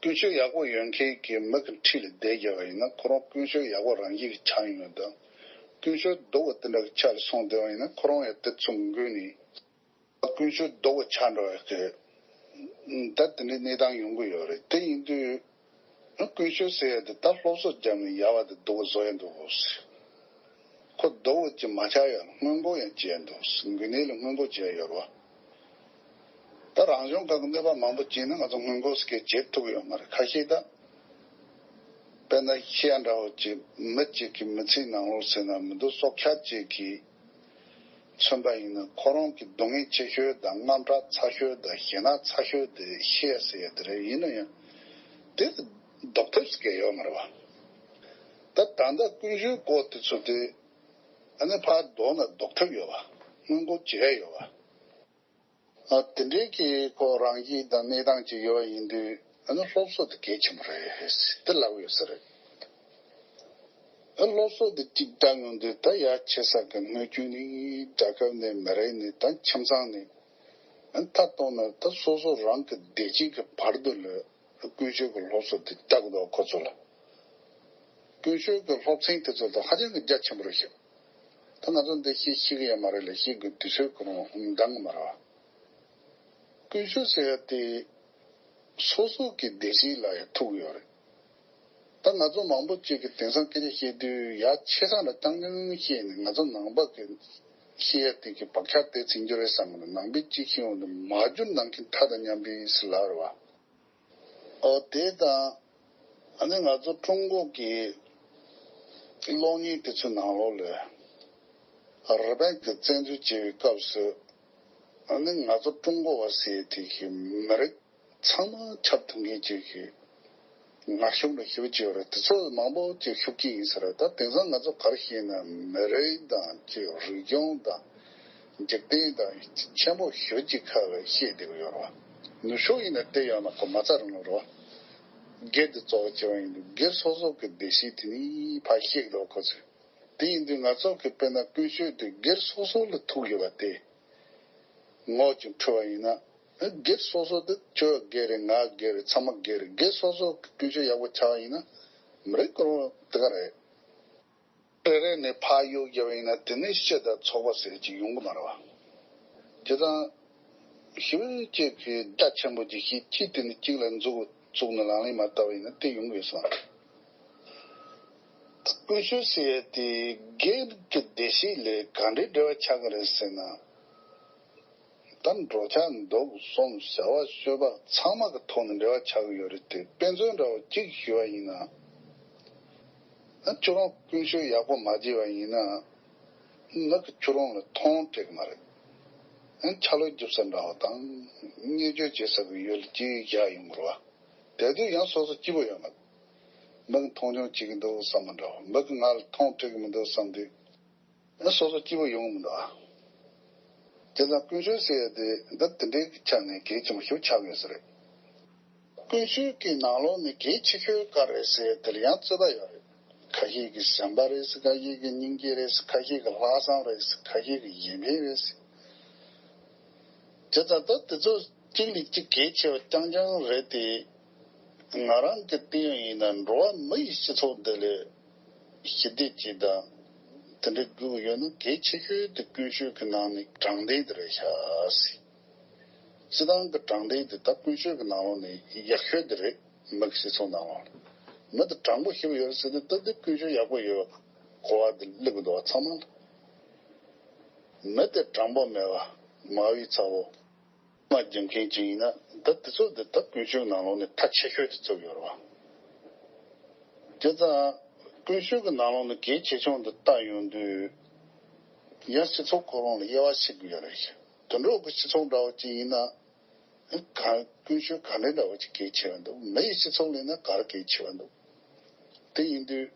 ཀུན་སྤྱོད་ཡག་པོ་ཡོད་མཁན་གྱི་མི་གི་འཁྲིས་ལ་བསྡད་བསྡད་པ་ཡིན་ན་ཁོ་རང་ཀུན་སྤྱོད་ཡག་པོ་རང་བཞིན་གྱིས་ཆགས་ཡོང་དང་། ཀུན་སྤྱོད་སྡུག་པ་དེ་འདྲ་གི་ཆ་ལ་སོང་བསྡད་པ་ཡིན་ན་ཁོ་རང་ཡང་དེ་ཚོ་འགོས་ནས། ཀུན་སྤྱོད་སྡུག་པ་ཆགས་འགྲོ་བའི་གི། ད་དེ་འདྲའི་གནས་སྟངས་ཡོང་གི་ཡོད་རེད། དེ་ཡིན་དུས། ཀུན་སྤྱོད་ཟེར་ཡ་དེ་ད་སློབ་གསོ་བརྒྱབ་ནས་ཡག་པ་དེ་སྡུག་པ་བཟོ་ཡ་འདུག་གོ། ཁོ་སྡུག་པ་ཅིག་མ་ཆགས་ཡ་ལ་སྔོན་འགོག་ཡང་བྱས་འདུག་འགོས་ནད་ལ་སྔོན་འགོག་བྱས་ཡོད་རེད་བ། ད་རང་བྱུང་ཁམས་ཀྱི་གནོད་པ་མང་པོ་བྱས་ན་ང་ཚོ་སྔོན་འགོག་ཟེར་མཁན་བྱེད་ཐུབ་ཀྱི་ཡོད་མ་རེད། ཁ་ཤས་ད། དཔེར་ན་ཤི་ཡ་འདྲ་བོ་ཅིག་མི་གཅིག་གི་མི་ཚེའི་ནང་ལོགས་ཟེར་ན་མི་འདུག་སྲོག་ཆགས་གཅིག་གིས་མཚོན་པ་ཡིན་ན་ཁོ་རང་གི་སྡུག་བསྔལ་ཆེ་ཤོས་དང་དངངས་སྐྲག་ཚ་ཤོས་དང་ཞེད་སྣང་ཚ་ཤོས་དེ་ཤི་ཡ་ཟེར་ཡ་དེ་རེད། ཡིན་ན་ཡང་དེ་ལྡོག་ཐབས་ཟེར་མཁན་ཡོད་མ་རེད་བ། ད་ད་ལྟ་ཀུན་སྤྱོད་སྐོར་དེ་ཚོ་དེ་ཨ་ནི་ཕར་ལྡོག་ན་ལྡོག་ཐབས་ཡོད་བ། སྔོན་འགོག་བྱེད་ཡ་ཡོད་བ། ཨ་དེ་འདྲའི་གི་ཁོ་རང་བཞིན་དང་གནས་སྟངས་ཅིག་ཡོད་པ་ཡིན་དུས་ཨ་ནི་སློབ་གསོ་དེ་གལ་ཆེན་པོ་རེད་དེ་ལབ་ཡོད་ས་རེད། ཨ་སློབ་གསོ་དེ་གཅིག་བཏང་ཡོང་དུས་ད་ཡ་ཆེ་ས་གི་སྣོད་བཅུད་ནི་རྒྱལ་ཁབ་ནས་མི་རིགས་ནས་ད་ཁྱིམ་ཚང་ནས་ཨ་མཐའ་གཏོང་ན་ད་སོ་སོ་རང་གི་བདེ་སྐྱིད་ཀྱི་བར་དུ་ལ་ཀུན་སྤྱོད་ཀྱི་སློབ་གསོ་དེ་བཏང་དགོས་ཁོ་ཚོ་ལ། ཀུན་སྤྱོད་ཀྱི་སློབ་ཚན་དེ་ཚོ་དང་ཧ་ཅང་གི་རྒྱ་ཆེན་པོ་རེད་ཤག་ད་ང་ཚོ་འདི་ཤེས་ཤེས་ཀྱི་ཡོད་མ་རེད་ལ་ཤེས་དགོས་དུས་ཚོད་ཁོ་རང་འདང་གི་མ་རེད་བ། ཀུན་སྤྱོད་ཟེར་ཡ་དེ་སོ་སོ་གི་བདེ་སྐྱིད་ལ་ཡང་ཐུག་ཡོད་རེད། ད་ང་ཚོ་མང་པོ་ཅིག་གིས་དེང་སང་སྐད་ཆ་བཤད་དུས་ཡ་ཆེ་ས་ལ་རྐྱང་རྐྱང་བཤད་ནས་ང་ཚོ་ནང་པ་གི་བཤད་ཡ་དེ་གི་བག་ཆགས་དེ་ཚིམ་རྒྱུ་རེད་བསམ་གི་འདུག་ནང་པའི་གཅིག་ཤེས་འོང་དུ་མ་བསྒྱུར་ནང་གི་མཐའ་དང་མཉམ་པའི་ཟེར་ལབ་རེད་བ། ཨོ་དེ་དང་ཨ་ནི་ང་ཚོ་ཀྲུང་གོ་གི་གློག་བརྙན་དེ་ཚོའི་ནང་ལོགས་ལ་རི་པིན་གྱི་བཙན་འཛུལ་བྱས་པའི་སྐབས་སུ་ཨ་ནི་ང་ཚོ་ཀྲུང་གོ་བ་ཟེར་དེ་གི་མི་རིགས་ཚང་མ་ཁྱབ་ཐུབ་མཁན་ཅིག་གི་ངར་ཤུགས་ལ་ཞེ་པོ་ཅིག་ཡོད་རེད། དེ་ཚོ་མང་པོ་ཅིག་ཤུགས་ཀྱིས་ཡིན་ས་རེད། ད་དེང་སང་ང་ཚོ་ག་རེ་ཤེས་ན་མི་རིགས་དང་ཅིག་རིག་གཞུང་དང་འཇིག་རྟེན་དང་ཆེན་པོ་ཞེ་པོ་ཅིག་ཁ་ལ་ཤེས་བསྡད་ཀྱི་ཡོད་རེད་བ། ནུབ་ཕྱོགས་ཡིན་ན་དེ་ཡོད་ན་ཁོ་མ་རྩ་རང་ལ་རེད་བ། སྒེར་དུ་གཙོ་བོ་བྱས་པ་ཡིན་དུས་སྒེར་སོ་སོ་གི་བདེ་སྐྱིད་དེ་ནི་ཕར་ཤེས་འགྲོ་ཁོ་ཚོས། དེ་ཡིན་དུས་ང་ཚོ་གི་དཔེར་ན་ཀུན་སྤྱོད་དེ་སྒེར་སོ་སོ་ལ་ཐུག་ཡོད་པ་དེ། ངོ་ཅིག་འཁྲུལ་བ་ཡིན་ན། སྒེར་སོ་སོ་དེ་ཁྱོད་སྒེར་རེད། ང་སྒེར་རེད། ཚང་མ་སྒེར་རེད། སྒེར་སོ་སོ་ཀུན་སྤྱོད་ཡག་པོ་ཆགས་པ་ཡིན་ན་མི་རེད། ཁོ་རང་དེ་ག་རེད། རེ་རེ་ནས་ཕར་གཡུག་རྒྱབ་པ་ཡིན་ན་དེ་ནས་སྤྱི་དང་ཚོགས་པ་ཟེར་གྱི་ཡོང་གི་མ་རེད་བ། དེ་དང་། ཞི་བའི་གཅིག་གི་རྒྱ་ཆེན་པོ་ཅིག་ཞིག་གཅིག་དེ་ནས་གཅིག་ལ་འཛུགས་བཙུགས་ནས་ལག་ལེན་མ་བསྟར་བ་ཡིན་ན་དེ་ཡོང་གི་ཡོད་སོང་། ཀུན་སྤྱོད་ཟེར་ཡ་དེ་སྒེར་གྱི་བདེ་སྐྱིད་ལས་ག་འདྲའི་འབྲེལ་བ་ཆགས་ཀྱི་རེད་ཟེར་ན། ད་འགྲོ་འཆག་འདུག་གསུམ་བྱ་བ་སྤྱོད་པ་ཚང་མ་གི་ཐོག་ནས་འབྲེལ་བ་ཆགས་ཀྱི་ཡོད་རེད་དེ། དཔེ་མཚོན་འདྲ་བོ་གཅིག་ཞུ་བ་ཡིན་ན། ཨ་ཁྱོད་རང་ཀུན་སྤྱོད་ཡག་པོ་མ་བྱས་པ་ཡིན་ན། མི་གིས་ཁྱོད་རང་ལ་མཐོང་སྤྲད་ཀྱི་མ་རེད། ཨ་ཆ་ལག་རྒྱུག་ས་འདྲ་བོ་དང་བརྙས་བཅོས་བྱེད་ས་གི་ཡུལ་གཅིག་བཞག་ཡོང་གི་རེད་བ། དེ་དུས་ཡང་སོ་སོ་སྐྱིད་པོ་ཡོད་མ་རེད། མིག་མཐོང་ཆུང་བྱེད་ཀྱི་འདུག་བསམ་མི་འདྲ། མིག་གིས་ང་ལ་མཐོང་ཐུབ་ཀྱི་མི་འདུག་བསམ་དུས། ཨ་སོ་སོ་སྐྱིད་པོ་ཡོང་གི་མི་འདུག་ཨ། དེ་ཙང་ཀུན་སྤྱོད་ཟེར་ཡ་དེ་འདི་དེ་འདྲའི་གི་ཆ་ནས་གལ་ཆེན་པོ་ཞིག་ཆགས་ཡོད་ས་རེད། ཀུན་སྤྱོད་ཀྱི་ནང་ལོགས་ནས་གལ་ཆེ་ཤོས་ག་རེ་རེད་ཟེར་ཡ་དེ་ལ་ཡང་རྩོད་པ་ཡོད་རེད། ཁ་ཤས་ཀྱིས་སེམས་པ་རེད་ཟེར། ཁ་ཤས་ཀྱིས་སྙིང་རྗེ་རེད་ཟེར། ཁ་ཤས་ཀྱིས་ལྷག་བསམ་རེད་ཟེར། ཁ་ཤས་ཀྱིས་གཞན་ཕན་རེད་ཟེར། དེ་ལྟར་ད་དེ་ཚོ་གཅིག་ལས་གཅིག་གལ་ཆེ་བ་རྐྱང་རྐྱང་རེད་དེ། ང་རང་གི་སྟེང་ཡིན་ན་འགྲོ་བ་མི་ཡི་སྤྱི་ཚོགས་འདི་ལས་ཞི་བདེ་ཅིག་དང་དེ་འདྲ་དགོས་ཀྱི་ཡོད་ན། གལ་ཆེ་ཤོས་དེ་ཀུན་སྤྱོད་ཀྱི་ནང་ནས་དྲང་བདེན་དེ་རེད་ཤག་ཟེར། སྤྱིར་བཏང་གི་དྲང་བདེན་དེ་ད་ཀུན་སྤྱོད་ཀྱི་ནང་ལོགས་ནས་ཡག་ཤོས་དེ་རེད། མི་གི་སྤྱི་ཚོགས་ནང་ལོགས་ལ་མི་དེ་དྲང་པོ་ཞེ་པོ་ཡོད་ཟེར་དུས། ད་དེ་ཀུན་སྤྱོད་ཡག་པོ་ཡོད་པའི་གོ་བ་དེ་སླེབས་ཀྱི་འདུག་བ། ཚང་མ་ལ་མི་དེ་དྲང་པོ་མེད་པ། མ་བུའི་ཚ་བོ། མ་རྒྱུ་མཁན་ཅིག་ཡིན་ན། ད་དེ་ཚོ་དེ་ད་ཀུན་སྤྱོད་ནང་ལོགས་ནས་མཐའ་ཆེ་ཤོས་དེ་ཚུད་ཡོད་རེད་བ། དེ་ཙང་ཀུན་སྤྱོད་ཀྱི་ནང་ལོགས་ནས་གལ་ཆེ་ཆུང་དེ་བལྟ་ཡོང་དུས། ཡང་སྤྱི་ཚོགས་ཁོ་རང་ལ་དབྱེ་བ་ཕྱེ་དགོས་ཡོད་རེད། དུད་འགྲོ་གི་སྤྱི་ཚོགས་འདྲ་བོ་ཅིག་ཡིན་ན། ག་ཀུན་སྤྱོད་ག་འདྲ་འདྲ་བོ་ཅིག་གལ་ཆེ་བ་འདུག་མི་ཡི་སྤྱི་ཚོགས་ལ་ཡིན་ན་ག་རེ་གལ་ཆེ་བ་འདུག་དེ་ཡིན་དུས།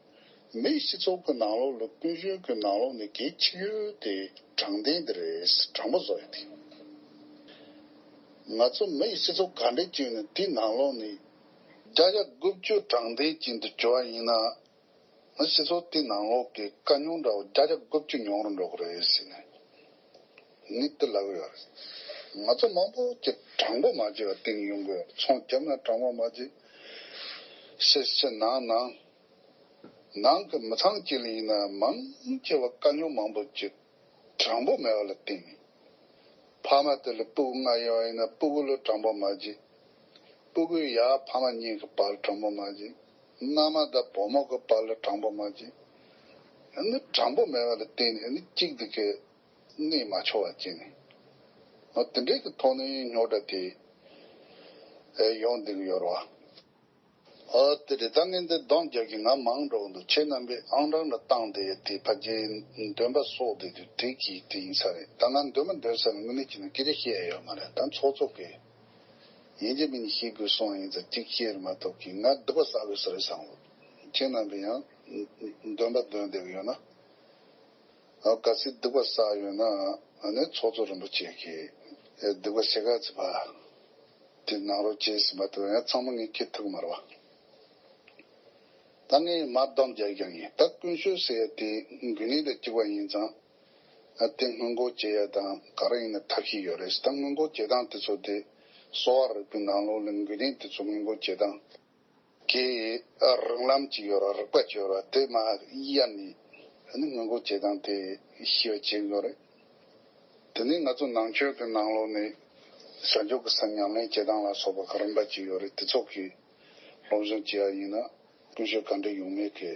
མིའི་སྤྱི་ཚོགས་ཀྱི་ནང་ལོགས་ལ་ཀུན་སྤྱོད་ཀྱི་ནང་ལོགས་ནས་གལ་ཆེ་ཤོས་དེ་དྲང་བདེན་དེ་རེད། དྲང་པོ་བཟོ་ཡ་དེ། ང་ཚོ་མི་ཡི་སྤྱི་ཚོགས་ག་འདྲ་ཅིག་ཡིན་ན་དེའི་ནང་ལོགས་ནས་བརྒྱ་ཆ་དགུ་བཅུ་དྲང་བདེན་ཅན་དུ་གྱུར་བ་ཡིན་ན། ང་སྤྱི་ཚོགས་དེའི་ནང་ལོགས་ཀྱི་དཀའ་རྙོག་འདྲ་བོ་བརྒྱ་ཆ་དགུ་བཅུ་ཉུང་རུ་འགྲོ་གི་རེད་ཟེར་ནས་ངས་དེ་ལབ་ཀྱི་ཡོད་རེད། ང་ཚོ་མང་པོ་ཅིག་དྲང་པོ་མ་བྱས་པ་བསྟེན་ཡོང་གི་ཡོད་རེད། ཚོང་བརྒྱབ་ན་དྲང་པོ་མ་བྱས། ཕྱི་ཕྱི་ནང་ནང་། ནང་གི་མི་ཚང་གཅིག་ལ་ཡིན་ན་མང་ཆེ་བ་དཀའ་རྙོག་མང་པོ་ཅིག་དྲང་པོ་མེད་པ་ལ་བརྟེན་ནས། ཕ་མ་དེ་ལ་སྤུ་གུ་ལྔ་ཡོད་པ་ཡིན་ན་སྤུ་གུ་ལ་དྲང་པོ་མ་བྱེད། སྤུ་གུས་ཡང་ཕ་མ་གཉིས་ཀྱི་བར་དྲང་པོ་མ་བྱེད། མནའ་མ་དང་བུ་མོ་གི་བར་ལ་དྲང་པོ་མ་བྱེད། ཨ་ནི་དྲང་པོ་མེད་པ་ལ་བརྟེན་ནས་ཨ་ནི་གཅིག་དེ་གས་གནས་མ་ཆོག་པ་བྱས་ནས། འོ་དེ་འདྲའི་གི་ཐོག་ནས་རྙོག་དྲ་དེ་ཡོང་བསྡད་ཀྱི་ཡོད་རེད་བ། ཨ་དེ་རེད། ད་ངས་འདི་སྡོམ་རྒྱག་གི། ང་མང་འགྲོ་གི་འདུག་ཁྱེད་རྣམ་པས་ཨང་གྲངས་ལ་བཏང་སྟེ་དེ་ཕལ་ཆེར་འདོན་པ་སོགས་དེ་དུས་དེ་གི་དེ་ཡིན་ས་རེད། ད་ང་འདོན་པ་འདོན་ས་ནས་དངོས་གནས་ཀྱི་ནི་སྐད་ཆ་བཤད་ཡ་ཡོད་མ་རེད། ད་ཚོགས་གཙོ་གིས་ཡིན་གཅིག་མིན་གཅིག་བཤད་དགོས་གསུངས་ཡིན་ཙང་གཅིག་བཤད་རེད་མ་གཏོགས་ཀྱི་ང་སྡིག་པ་བསགས་དགོས་ས་རེད་བསམ་གི། ཁྱེད་རྣམ་པས་ཡང་འདོན་པ་འདོན་བསྡད་གི་ཡོད་ན། ཨ་གལ་སྲིད་སྡིག་པ་བསགས་ཡོད་ན་ཨ་ནི་ཚོགས་གཙོ་རིན་པོ་ཆེ་གིས་ཨེ་སྡིག་པ་ཞེ་ག་ཚིག་པ་དེ་གནང་རོགས་བྱེད་ཟེར་མ་གཏོགས་ཡང་ཚང་མ་ངས་ཁྱེར་ཐུབ་ཀྱི་མ་རེད་བ། ད་ངས་མར་སྡོམ་རྒྱག་རྒྱག་ཡིན། ད་ཀུན་སྤྱོད་ཟེར་ཡ་དེ་དགོས་ངེས་ལ་གཅིག་པ་ཡིན་ཙང་། ཨ་དེ་སྔོན་འགོག་བྱེད་ཡ་དང་ག་རེ་ཡིན་ན་ཐབས་ཤེས་ཡོད་རེད། ད་སྔོན་འགོག་བྱེད་སྟངས་དེ་ཚོ་དེ་གསོ་བ་རིག་པའི་ནང་ལོགས་ལ་དགོས་ངེས་དེ་ཚོ་སྔོན་འགོག་བྱེད་སྟངས། གི་རིགས་ལམ་ཅིག་ཡོད་ར། རིག་པ་ཅིག་ཡོད་ར། དེ་མར་གཡར་ནས་ཨ་ནི་སྔོན་འགོག་བྱེད་སྟངས་དེ་ཤེས་པ་བྱེད་དགོས་རེད། དེ་ནས་ང་ཚོ་ནང་ཆོས་ཀྱི་ནང་ལོགས་ནས་བྱང་ཆུབ་ཀྱི་སེམས་ཉམས་ལེན་བྱེད་སྟངས་ལ་སོགས་པ་ག་རིམ་པ་ཅིག་ཡོད་རེད། དེ་ཚོ་གི་སློབ་སྦྱོང་བྱེད་ཡ་ཡིན་ན་ཀུན་སྤྱོད་ག་འདྲ་ཡོང་མིན་གི་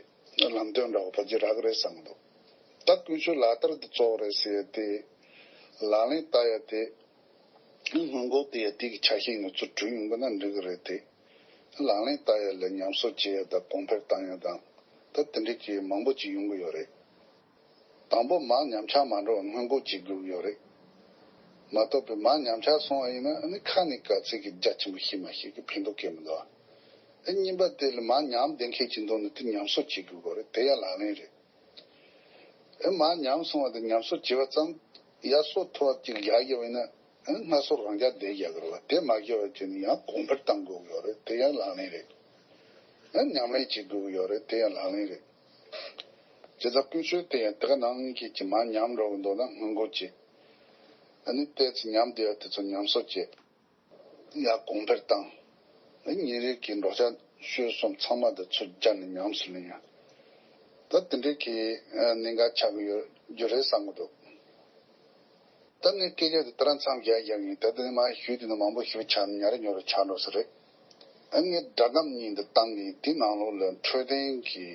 ལམ་སྟོན་འདྲ་བོ་ཕལ་ཆེར་རག་གི་རེད་བསམ་གི་འདུག་ད་ཀུན་སྤྱོད་ལག་བསྟར་དེ་གཙོ་བོ་རེད་ཟེར་ཡ་དེ་ལག་ལེན་བསྟར་ཡ་དེ། སྔོན་འགོག་དེ་ཡ་དེ་གི་ཆ་ཤས་ང་ཚོ་གྲུབ་ཡོང་གི་ན་འགྲིག་གི་རེད་དེ། ལག་ལེན་བསྟར་ཡ་ལ་ཉམས་གསོ་བྱེད་ཡ་དང་གོང་འཕེལ་བཏང་ཡ་དང་། ད་དེ་འདྲ་གི་མང་པོ་ཅིག་ཡོང་གི་ཡོད་རེད། དང་པོ་མར་ཉམས་ཆག་མ་འགྲོ་བ་སྔོན་འགོག་བྱེད་དགོས་ཀྱི་ཡོད་རེད། མ་གཏོགས་པའི་མར་ཉམས་ཆག་སོང་བ་ཡིན་ན་ཨ་ནི་ཁ་ནས་ག་ཚད་ཀྱི་རྒྱ་ཆེན་པོ་ཤེས་མ་ཤེས་ཀྱི་ཕན་ཐོགས་སྐྱེ་མི་འདུག་ཨ་གཉིས་པ་དེ་ལ་མར་ཉམས་བསྡད་མཁན་ཅིག་འདུག་ན་དེ་ཉམས་གསོ་བྱེད་དགོས་ཀྱི་རེད། དེ་ཡང་ལག་ལེན་རེད། ཨེ་མར་ཉམས་སོང་བ་དེ་ཉམས་གསོ་བྱས་པ་ཙམ་ཡར་སོ་མཐོ་བ་ཅིག་ཡར་བཞག་པ་ཡིན་ན། ཨེ་སྔར་སོ་རང་འཇགས་བསྡད་རྒྱག་གི་རེད་བ། དེ་མ་བཞག་པ་བྱས་ནས་ཡང་གོང་འཕེལ་གཏང་དགོས་ཀྱི་ཡོད་རེད། དེ་ཡང་ལག་ལེན་རེད། ཨེ་ཉམས་ལེན་བྱེད་དགོས་ཀྱི་ཡོད་རེད། དེ་ཡང་ལག་ལེན་རེད། བྱས་ཙང་ཀུན་སྤྱོད་དེ་ཡང་དེ་ག་ནང་བཞིན་གྱི་མར་ཉམས་འགྲོ་གི་འདུག་ན་སྔོན་འགོག་བྱེད། ཨ་ནི་ཏོག་ཙམ་ཉམས་བསྡད་པ་དེ་ཚོ་ཉམས་གསོ་བྱེད། ཡར་གོང་འཕེལ་བཏང་། ཉིན་རེ་གི་འགྲོ་འཆག་ཤོད་གསུམ་ཚང་མ་དེ་ཚུར་བརྒྱབ་ནས་ཉམས་སུ་ལེན་ཡ། ད་དེ་འདྲའི་གི་གནད་འགག་ཆགས་ཀྱི་ཡོད་རྒྱུ་རེད་བསམ་གྱི་འདུག་ད་ངས་སྐད་ཆ་དེ་དེ་རང་མཚམས་བཞག་བཞག་ཡིན། ད་དེ་ནས་མར་ཞུས་དེ་ནས་མང་པོ་ཞིག་ཆགས་ནས་ཉ་རེ་ཉོ་རེ་ཆགས་འགྲོ་ས་རེད། ཨ་ངས་སྒྲ་གདམས་གཉིས་འདི་བཏང་ནས་དེའི་ནང་ལོགས་ལ་འཕྲོད་བསྟེན་གྱི་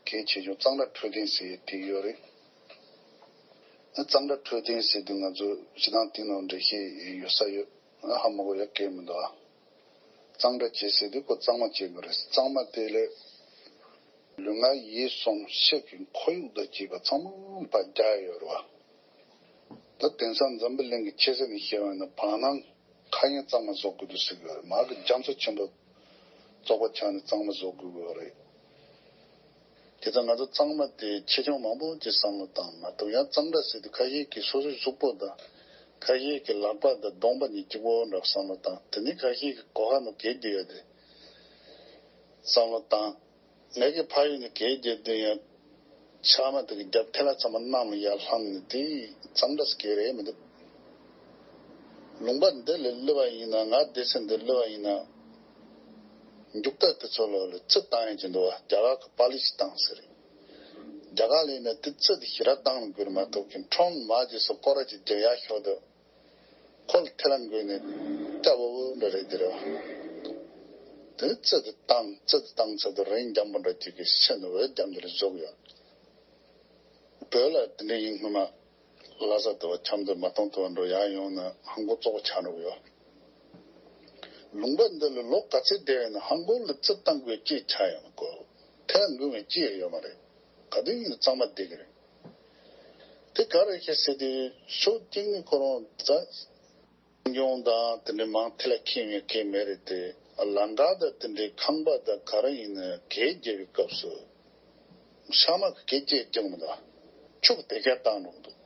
གལ་ཆེ་ཆུང་གཙང་སྦྲ་འཕྲོད་བསྟེན་ཟེར་དེ་ཡོད་རེད། ཨ་གཙང་སྦྲ་འཕྲོད་བསྟེན་ཟེར་དུས་ང་ཚོ་སྤྱིར་བཏང་དེའི་ནང་འགྲེལ་བཤད་ཡོད་ས་ཡོད། ཧ་མ་གོ་ཡ་གལ་མི་འདུག་ཨ། གཙང་སྦྲ་བྱེད་ཟེར་དུས་ཁོ་གཙང་མ་བྱེད་དགོས་རེད། གཙང་མ་དེ་ལས་ལུས་ངག་ཡིད་གསུམ་ཕྱི་གི་ཁོར་ཡུག་དང་བཅས་པ་ཚང་མ་ཕར་རྒྱག་ཡ་ཡོད་རེད་བ། ད་དེང་སང་འཛམ་བུ་གླིང་གི་ཆེ་ས་ནས་བཤད་པ་ཡིན་ན་བར་སྣང་མཁའ་དབྱིངས་གཙང་མ་བཟོ་དགོས་འདུག་ཟེར་གི་ཡོད་རེད། མར་གི་རྒྱ་མཚོ་ཆེན་པོ་བཙོག་པ་ཆགས་ནས་གཙང་མ་བཟོ་དགོས་ཀྱི་ཡོད་རེད། དེ་ཙང་ང་ཚོ་གཙང་མ་དེ་ཆེ་ཆུང་མང་པོ་ཅིག་བསམ་བློ་བཏང་མ་གཏོགས། ཡང་གཙང་སྦྲ་ཟེར་དུས་ཁ་ཤས་ཀྱིས་སོ་སོའི་གཟུགས་པོ་དང་། ཁ་ཤས་ཀྱིས་ལག་པ་དང་གདོང་པ་གཉིས་གཅིག་པོ་འདྲ་བསམ་བློ་བཏང་། དེ་ནས་ཁ་ཤས་ཀྱིས་གོ་ཁ་ནང་གད་རྒྱག་ཡ་དེ་བསམ་བློ་བཏང་། ངས་ཀྱི་ཕ་ཡུལ་ནས་གད་རྒྱག་དུས་ཡང་ཕྱགས་མ་དེ་གི་རྒྱབ་ཐལ་ལ་ཚང་མ་གནམ་ལ་ཡར་ལྷང་ནས། དེ་གཙང་སྦྲ་ཟེར་གྱི་རེད་མི་འདུག་ལུང་པ་འདི་ལ་སླེབས་པ་ཡིན་ན། ང་སྡོད་ས་འདི་སླེབས་པ་ཡིན་ན། མཇུག་མཐའ་དེ་ཚོ་ལ་ལ་རྩི་བཏང་ཡིན་གྱི་འདུག་བ། རྒྱ་གར་གྱི་པ་ལི་ཤི་བཏང་ཟེར་རེད། རྒྱ་གར་ལ་ཡིན་ན་དེ་རྩི་དེ་ཞེ་དྲག་བཏང་དགོས་རེད་མ་གཏོགས། ཀྱི་ཁྲོམ་མ་རྗེས་སུ་སྐོར་ར་ཅིག་རྒྱག་ཡ་ཤོག་དུ། ཁོ་ལ་ཐལ་ལ་འགོས་ནས་སྐྲ་བོ་བོ་འདྲ་རེད་དེ་རེད་བ། དེ་རྩི་དེ་བཏང་། རྩི་དེ་བཏང་ཚར་དུས་རི་འཇམ་པོ་འདྲ་ཅིག་གི་ཕྱི་ནས་འོད་འཇམ་ཅིག་ལ་བཟོ་གི་ཡོད། བོད་ལ་དེ་འདྲ་ཡིན་སྔོན་མ། ལྷ་ས་དུ་བ་ཆབ་མདོ་མ་གཏོང་དུ་བ་འགྲོ་ཡག་ཡོང་ན་ཧང་གོ་ཙོག་ཆ་འགྲོ་གི་ཡོད། ལུང་པ་འདི་ལ་ལོ་ག་ཚོད་བསྡད་ཡོད་ན་ཧང་གོ་ལ་རྩི་བཏང་དགོས་ཅི་ཆ་ཡོད་ན་གོ། ཐལ་འགུལ་བའི་ཅི་ཡང་ཡོད་མ་རེད། ག་དུས་ཡིན་ན་གཙང་མ་བསྡད་ཀྱི་རེད། དེ་ག་རེ་ཤེས་ཟེར་དུས་ཕྱོགས་གཅིག་ནས་ཁོ་རང་ད་སྲུང་སྐྱོང་དང་དེ་འདྲའི་མང་ཐལ་ལ་ཁེལ་ཡོད་མཁན་མེད་རེད་དེ། ལམ་ཁ་དང་དེ་འདྲའི་ཁང་པ་དང་ག་རེ་ཡིན་ན་གད་རྒྱག་པའི་སྐབས་སུ་ཤག་མ་གི་གད་རྒྱག་རྒྱག་མི་འདུག་ཆུ་གི་དེ་ག་བཏང་འགྲོ་གི་འདུག་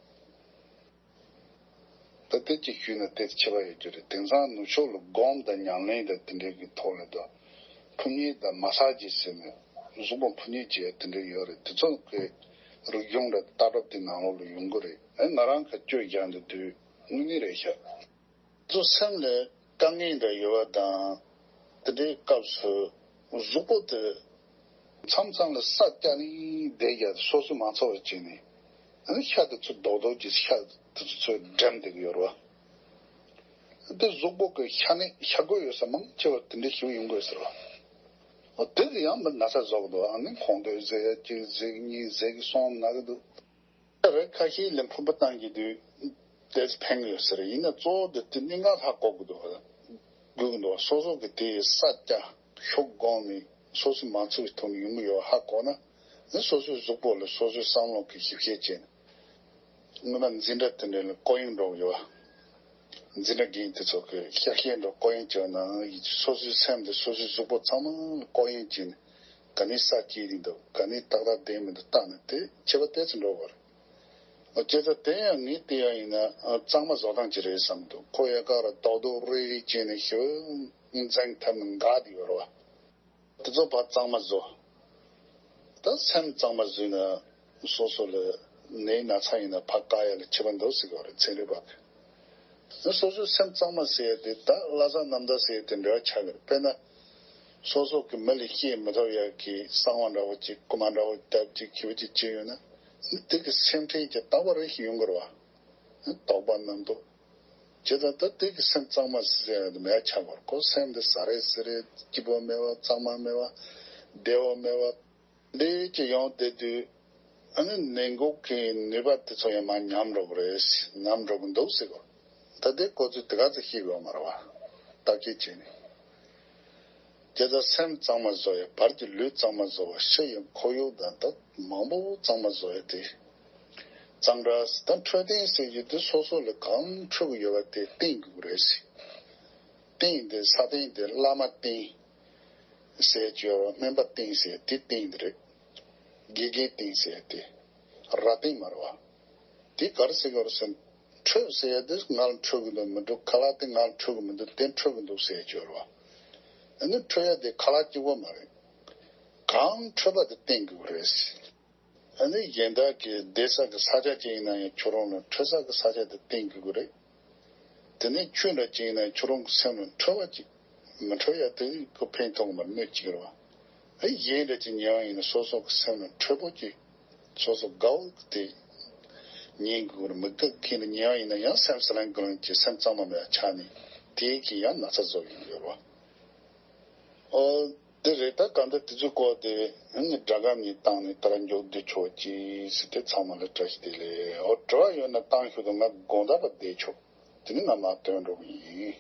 ད་དེ་ཅིག་ཞུས་ན་དེ་ཁྱད་པར་ཡོད་རྒྱུ་རེད། དེང་སང་ནུབ་ཕྱོགས་ལ་སྒོམ་དང་ཉམས་ལེན་དང་དེ་འདྲའི་གི་ཐོག་ལ་ད་ཕུ་ཉེ་དང་མ་སག་ཅིག་ཟེར་ནས་གཟུགས་པོ་ཕུ་ཉེ་བྱས་དེ་འདྲ་ཡོད་རེད། དེ་ཚོ་གི་རིག་གཞུང་དང་ལྟ་གྲུབ་དེ་ནང་ལོགས་ལ་ཡོང་གི་རེད། ཨེ་ང་རང་གི་སྤྱོད་བཞག་འདུག་དུས་དངོས་གནས་རེད་ཤག་ཚོ་སེམས་ལ་དཀའ་ངལ་འདྲ་ཡོད་པ་དང་། དེ་འདྲའི་སྐབས་སུ་གཟུགས་པོ་དེ་མཚམས་མཚམས་ལ་ས་བཀྱག་ནས་བསྡད་ཀྱང་སོ་སོ་མ་ཚོར་བ་བྱས་ནས། ཨ་ནི་ཤ་དེ་ཚོ་རྡོག་རྡོག་ཅིག་ཤ་དེ་ཚོ་ཚོས་འགྲམ་བསྡད་ཀྱི་ཡོད་རེད་བ། དེ་གཟུགས་པོ་གི་ཤ་ནད་ཤ་འགོས་ཡོད་ས་མང་ཆེ་བ་དེ་འདྲའི་ཞིག་ཡོང་གི་ཡོད་ཟེར་བ། འོ་དེ་གི་ཡང་མི་ན་ཚ་བཟོ་གི་འདུག་ཨ་ནི་ཁོང་ཚོས་ཟས་ཡ་གཅིག་ཟས་གཉིས་ཟས་གསུམ་ན་གི་འདུག་རེད། ཁ་ཤས་ལ་ཕུང་པོ་བཏང་གི་དུས་དེ་ཕན་གི་ཡོད་ཟེར། ཡིན་ན་གཙོ་བོ་དེ་དེ་གནད་འགག་ཧ་གོ་གི་འདུག་དགོས་གི་འདུག་སོ་སོ་གི་དེ་ས་སྐྱ་ཤོག་སྒོང་ནས་སོ་སོ་མ་ཚུགས་པའི་ཐོག་ནས་ཡོང་གི་ཡོད་ཧ་གོ་ན། ནི་སོ་སོའི་གཟུགས་པོ་ལ་སོ་སོའི་བསམ་བློ་གི་ཞིབ་བཤེར་བྱས་ནས། སྔོན་མ་འཛིན་གྲྭ་དེ་འདྲ་ལ་སྐོར་གཡེང་འགྲོ་གི་ཡོད། འཛིན་གྲྭ་རྒན་དེ་ཚོ་གི་ཤག་ཤེས་འགྲོ་སྐོར་གཡེང་བྱས་ན་ཡིན། སོ་སོའི་སེམས་དེ་སོ་སོའི་གཟུགས་པོ་ཚང་མ་ལ་སྐོར་གཡེང་བྱས་ནས། ག་ནས་ས་སྐྱེས་རིགས་འདུག་ག་ནས་ཏག་ཏག་བསྡད་མི་འདུག་བལྟས་ན་དེ་ཁྱད་པར་ཏོག་ཙམ་འགྲོ་གི་རེད། ཨ་བྱས་ཙང་དེ་ཡང་ངས་བལྟས་ཡ་ཡིན་ན། ཨ་གཙང་མ་བཟོ་སྟངས་ཅིག་རེད་བསམ་འདུག་ཁོ་ཡ་ག་ར་རྡོག་རྡོག་རིལ་རིལ་བྱས་ནས་ཞེ་པོ་འཛིང་ཐབས་ནི་འགག་བསྡད་ཡོད་རེད་བ། དེ་ཚོ་ཕར་གཙང་མ་བཟོ། ད་སེམས་གཙང་མ་བཟོས་ན་སོ་སོ་ལ་ནད་ན་ཚ་ཡིན་ན་ཕར་བཀག་ཡ་ལ་ཁྱད་པར་འདུག་ཟེར་གི་རེད། ཚན་རིག་པ་གིས། ད་སོ་སོའི་སེམས་གཙང་མ་ཟེར་ཡ་དེ་ད་ལྷ་ས་གནམ་བདག་ཟེར་ཡ་དེ་འདྲ་ཆགས་ཀྱི་རེད། དཔེར་ན། སོ་སོ་གི་མི་ལ་བཤད་མི་ཐུབ་ཡ་གི་གསང་བ་འདྲ་བོ་ཅིག་རྐུ་མ་འདྲ་བོ་བཏབ་ཅིག་ཁྱི་བ་ཅིག་བྱས་ཡོད་ན། དེ་གི་སེམས་ཁྲལ་གྱི་རྟག་པ་རེ་ཞིག་ཡོང་གི་རེད་བ། དོགས་པ་རྣམ་རྟོག་བྱས་ཙང་ད་དེ་གི་སེམས་གཙང་མ་ཟེར་ཡ་དེ་མེད་ཆགས་པར། ཁོ་སེམས་འདི་ཟ་རེ་ཟི་རེ་སྐྱིད་པོ་མེད་པ། གཙང་མ་མེད་པ། བདེ་བོ་མེད་པ། འདི་ཅི་ཡོང་བསྡད་དུས། ཨ་ནི་ནད་འགོག་གི་ནུས་པ་དེ་ཚོ་ཡང་མར་ཉམས་འགྲོ་གི་རེད། ཉམས་འགྲོ་གི་འདུག་ཟེར་གོ། ད་དེ་ཁོ་ཚོས་དེ་ག་ཚོད་ཤེས་དགོས་མ་རེད་བ། བརྟག་དཔྱད་བྱས་ནས། དེ་ལྟར་སེམས་གཙང་མ་བཟོ་ཡ། བར་གྱི་ལུས་གཙང་མ་བཟོ་བ། ཕྱི་ཡི་ཁོར་ཡུག་དང་ད་མང་པོ་གཙང་མ་བཟོ་ཡ་དེ། གཙང་སྦྲ་ཟེར། ད་འཕྲོད་བསྟེན་ཟེར་རྒྱུ་དེ་སོ་སོ་ལ་གང་འཕྲོད་ཀྱི་ཡོད་པ་དེ་བསྟེན་དགོས་ཀྱི་རེད་ཟེར། བསྟེན་དེ་ས་སྟེང་དེ་བླ་མ་བསྟེན་ཟེར་གྱི་ཡོད་པ། སྨན་པ་བསྟེན་ཟེར་དེ་བསྟེན་དེ་རེད། དགེ་རྒན་བསྟེན་ཟེར་དེ་ར་བསྟེན་མ་རེད་བ། དེ་ག་རེ་ཟེར་གྱི་ཡོད་རེད་ཟེར། འཕྲོད་ཟེར་ཡ་དེ་ང་ལ་འཕྲོད་ཀྱི་འདུག་མི་འདུག་ཁ་ལག་དེ་ང་ལ་འཕྲོད་ཀྱི་མི་འདུག་དེ་འཕྲོད་ཀྱི་འདུག་ཟེར་གྱི་ཡོད་རེད་བ། ཨ་ནི་འཕྲོད་ཡ་དེ་ཁ་ལག་གཅིག་པོ་མ་རེད། གང་འཕྲོད་པ་དེ་བསྟེན་དགོས་ཀྱི་རེད། ཨ་ནི་གཞན་དག་གི་བསྡད་ས་གི་ས་ཆ་ཅིག་ཡིན་ན་ཡང་ཁྱོད་རང་ལ་འཕྲོད་ས་གི་ས་ཆ་དེ་བསྟེན་དགོས་ཀྱི་རེད། དེ་ནས་ཆོས་འདྲ་ཅིག་ཡིན་ན་ཁྱོད་རང་གི་སེམས་ལ་འཕྲོད་པ་ཅིག་མི་འཕྲོད་ཡ་དེ་ཁོ་ཕན་ཐོགས་མ་གནོད་ཅིག་རེད་བ། ཨ་གཞན་འདྲ་ཅིག་ཉལ་བ་ཡིན་ན་སོ་སོ་གི་སེམས་ལ་འཕྲོད་པོ་ཅིག་སོ་སོ་དགའ་བོ་དེ་ཉན་དགོས་ཀྱི་རེད། མི་དགའ་ཁྱེད་ལ་ཉལ་བ་ཡིན་ན་ཡང་སེམས་སི་ལན་གི་ལན་གྱི་སེམས་གཙང་མ་མེད་པ་ཆགས་ནས་དེའི་གི་ཡང་ན་ཚ་བཟོ་ཡིན་ཡོད་རེད་བ། ཨོ། དེ་རེད། ད་གང་ལྟར་དེ་ཚོའི་སྐོར་དེ་ངས་སྒྲ་སྒམ་གཉིས་བཏང་ནས་ད་ར་མཇུག་བསྡུ་ཆོག་ཅིག་ཟེར་ཏེ་ཚང་མ་ལ་བཀྲ་ཤིས་བདེ་ལེགས། ཨོ་དྲི་བ་ཡོད་ན་བཏང་ཤོག་དང་། ང་དགོང་དག་བར་བསྡད་ཆོག་དེ་ནས་ང་མར་ཐོན་འགྲོ་གི་ཡིན།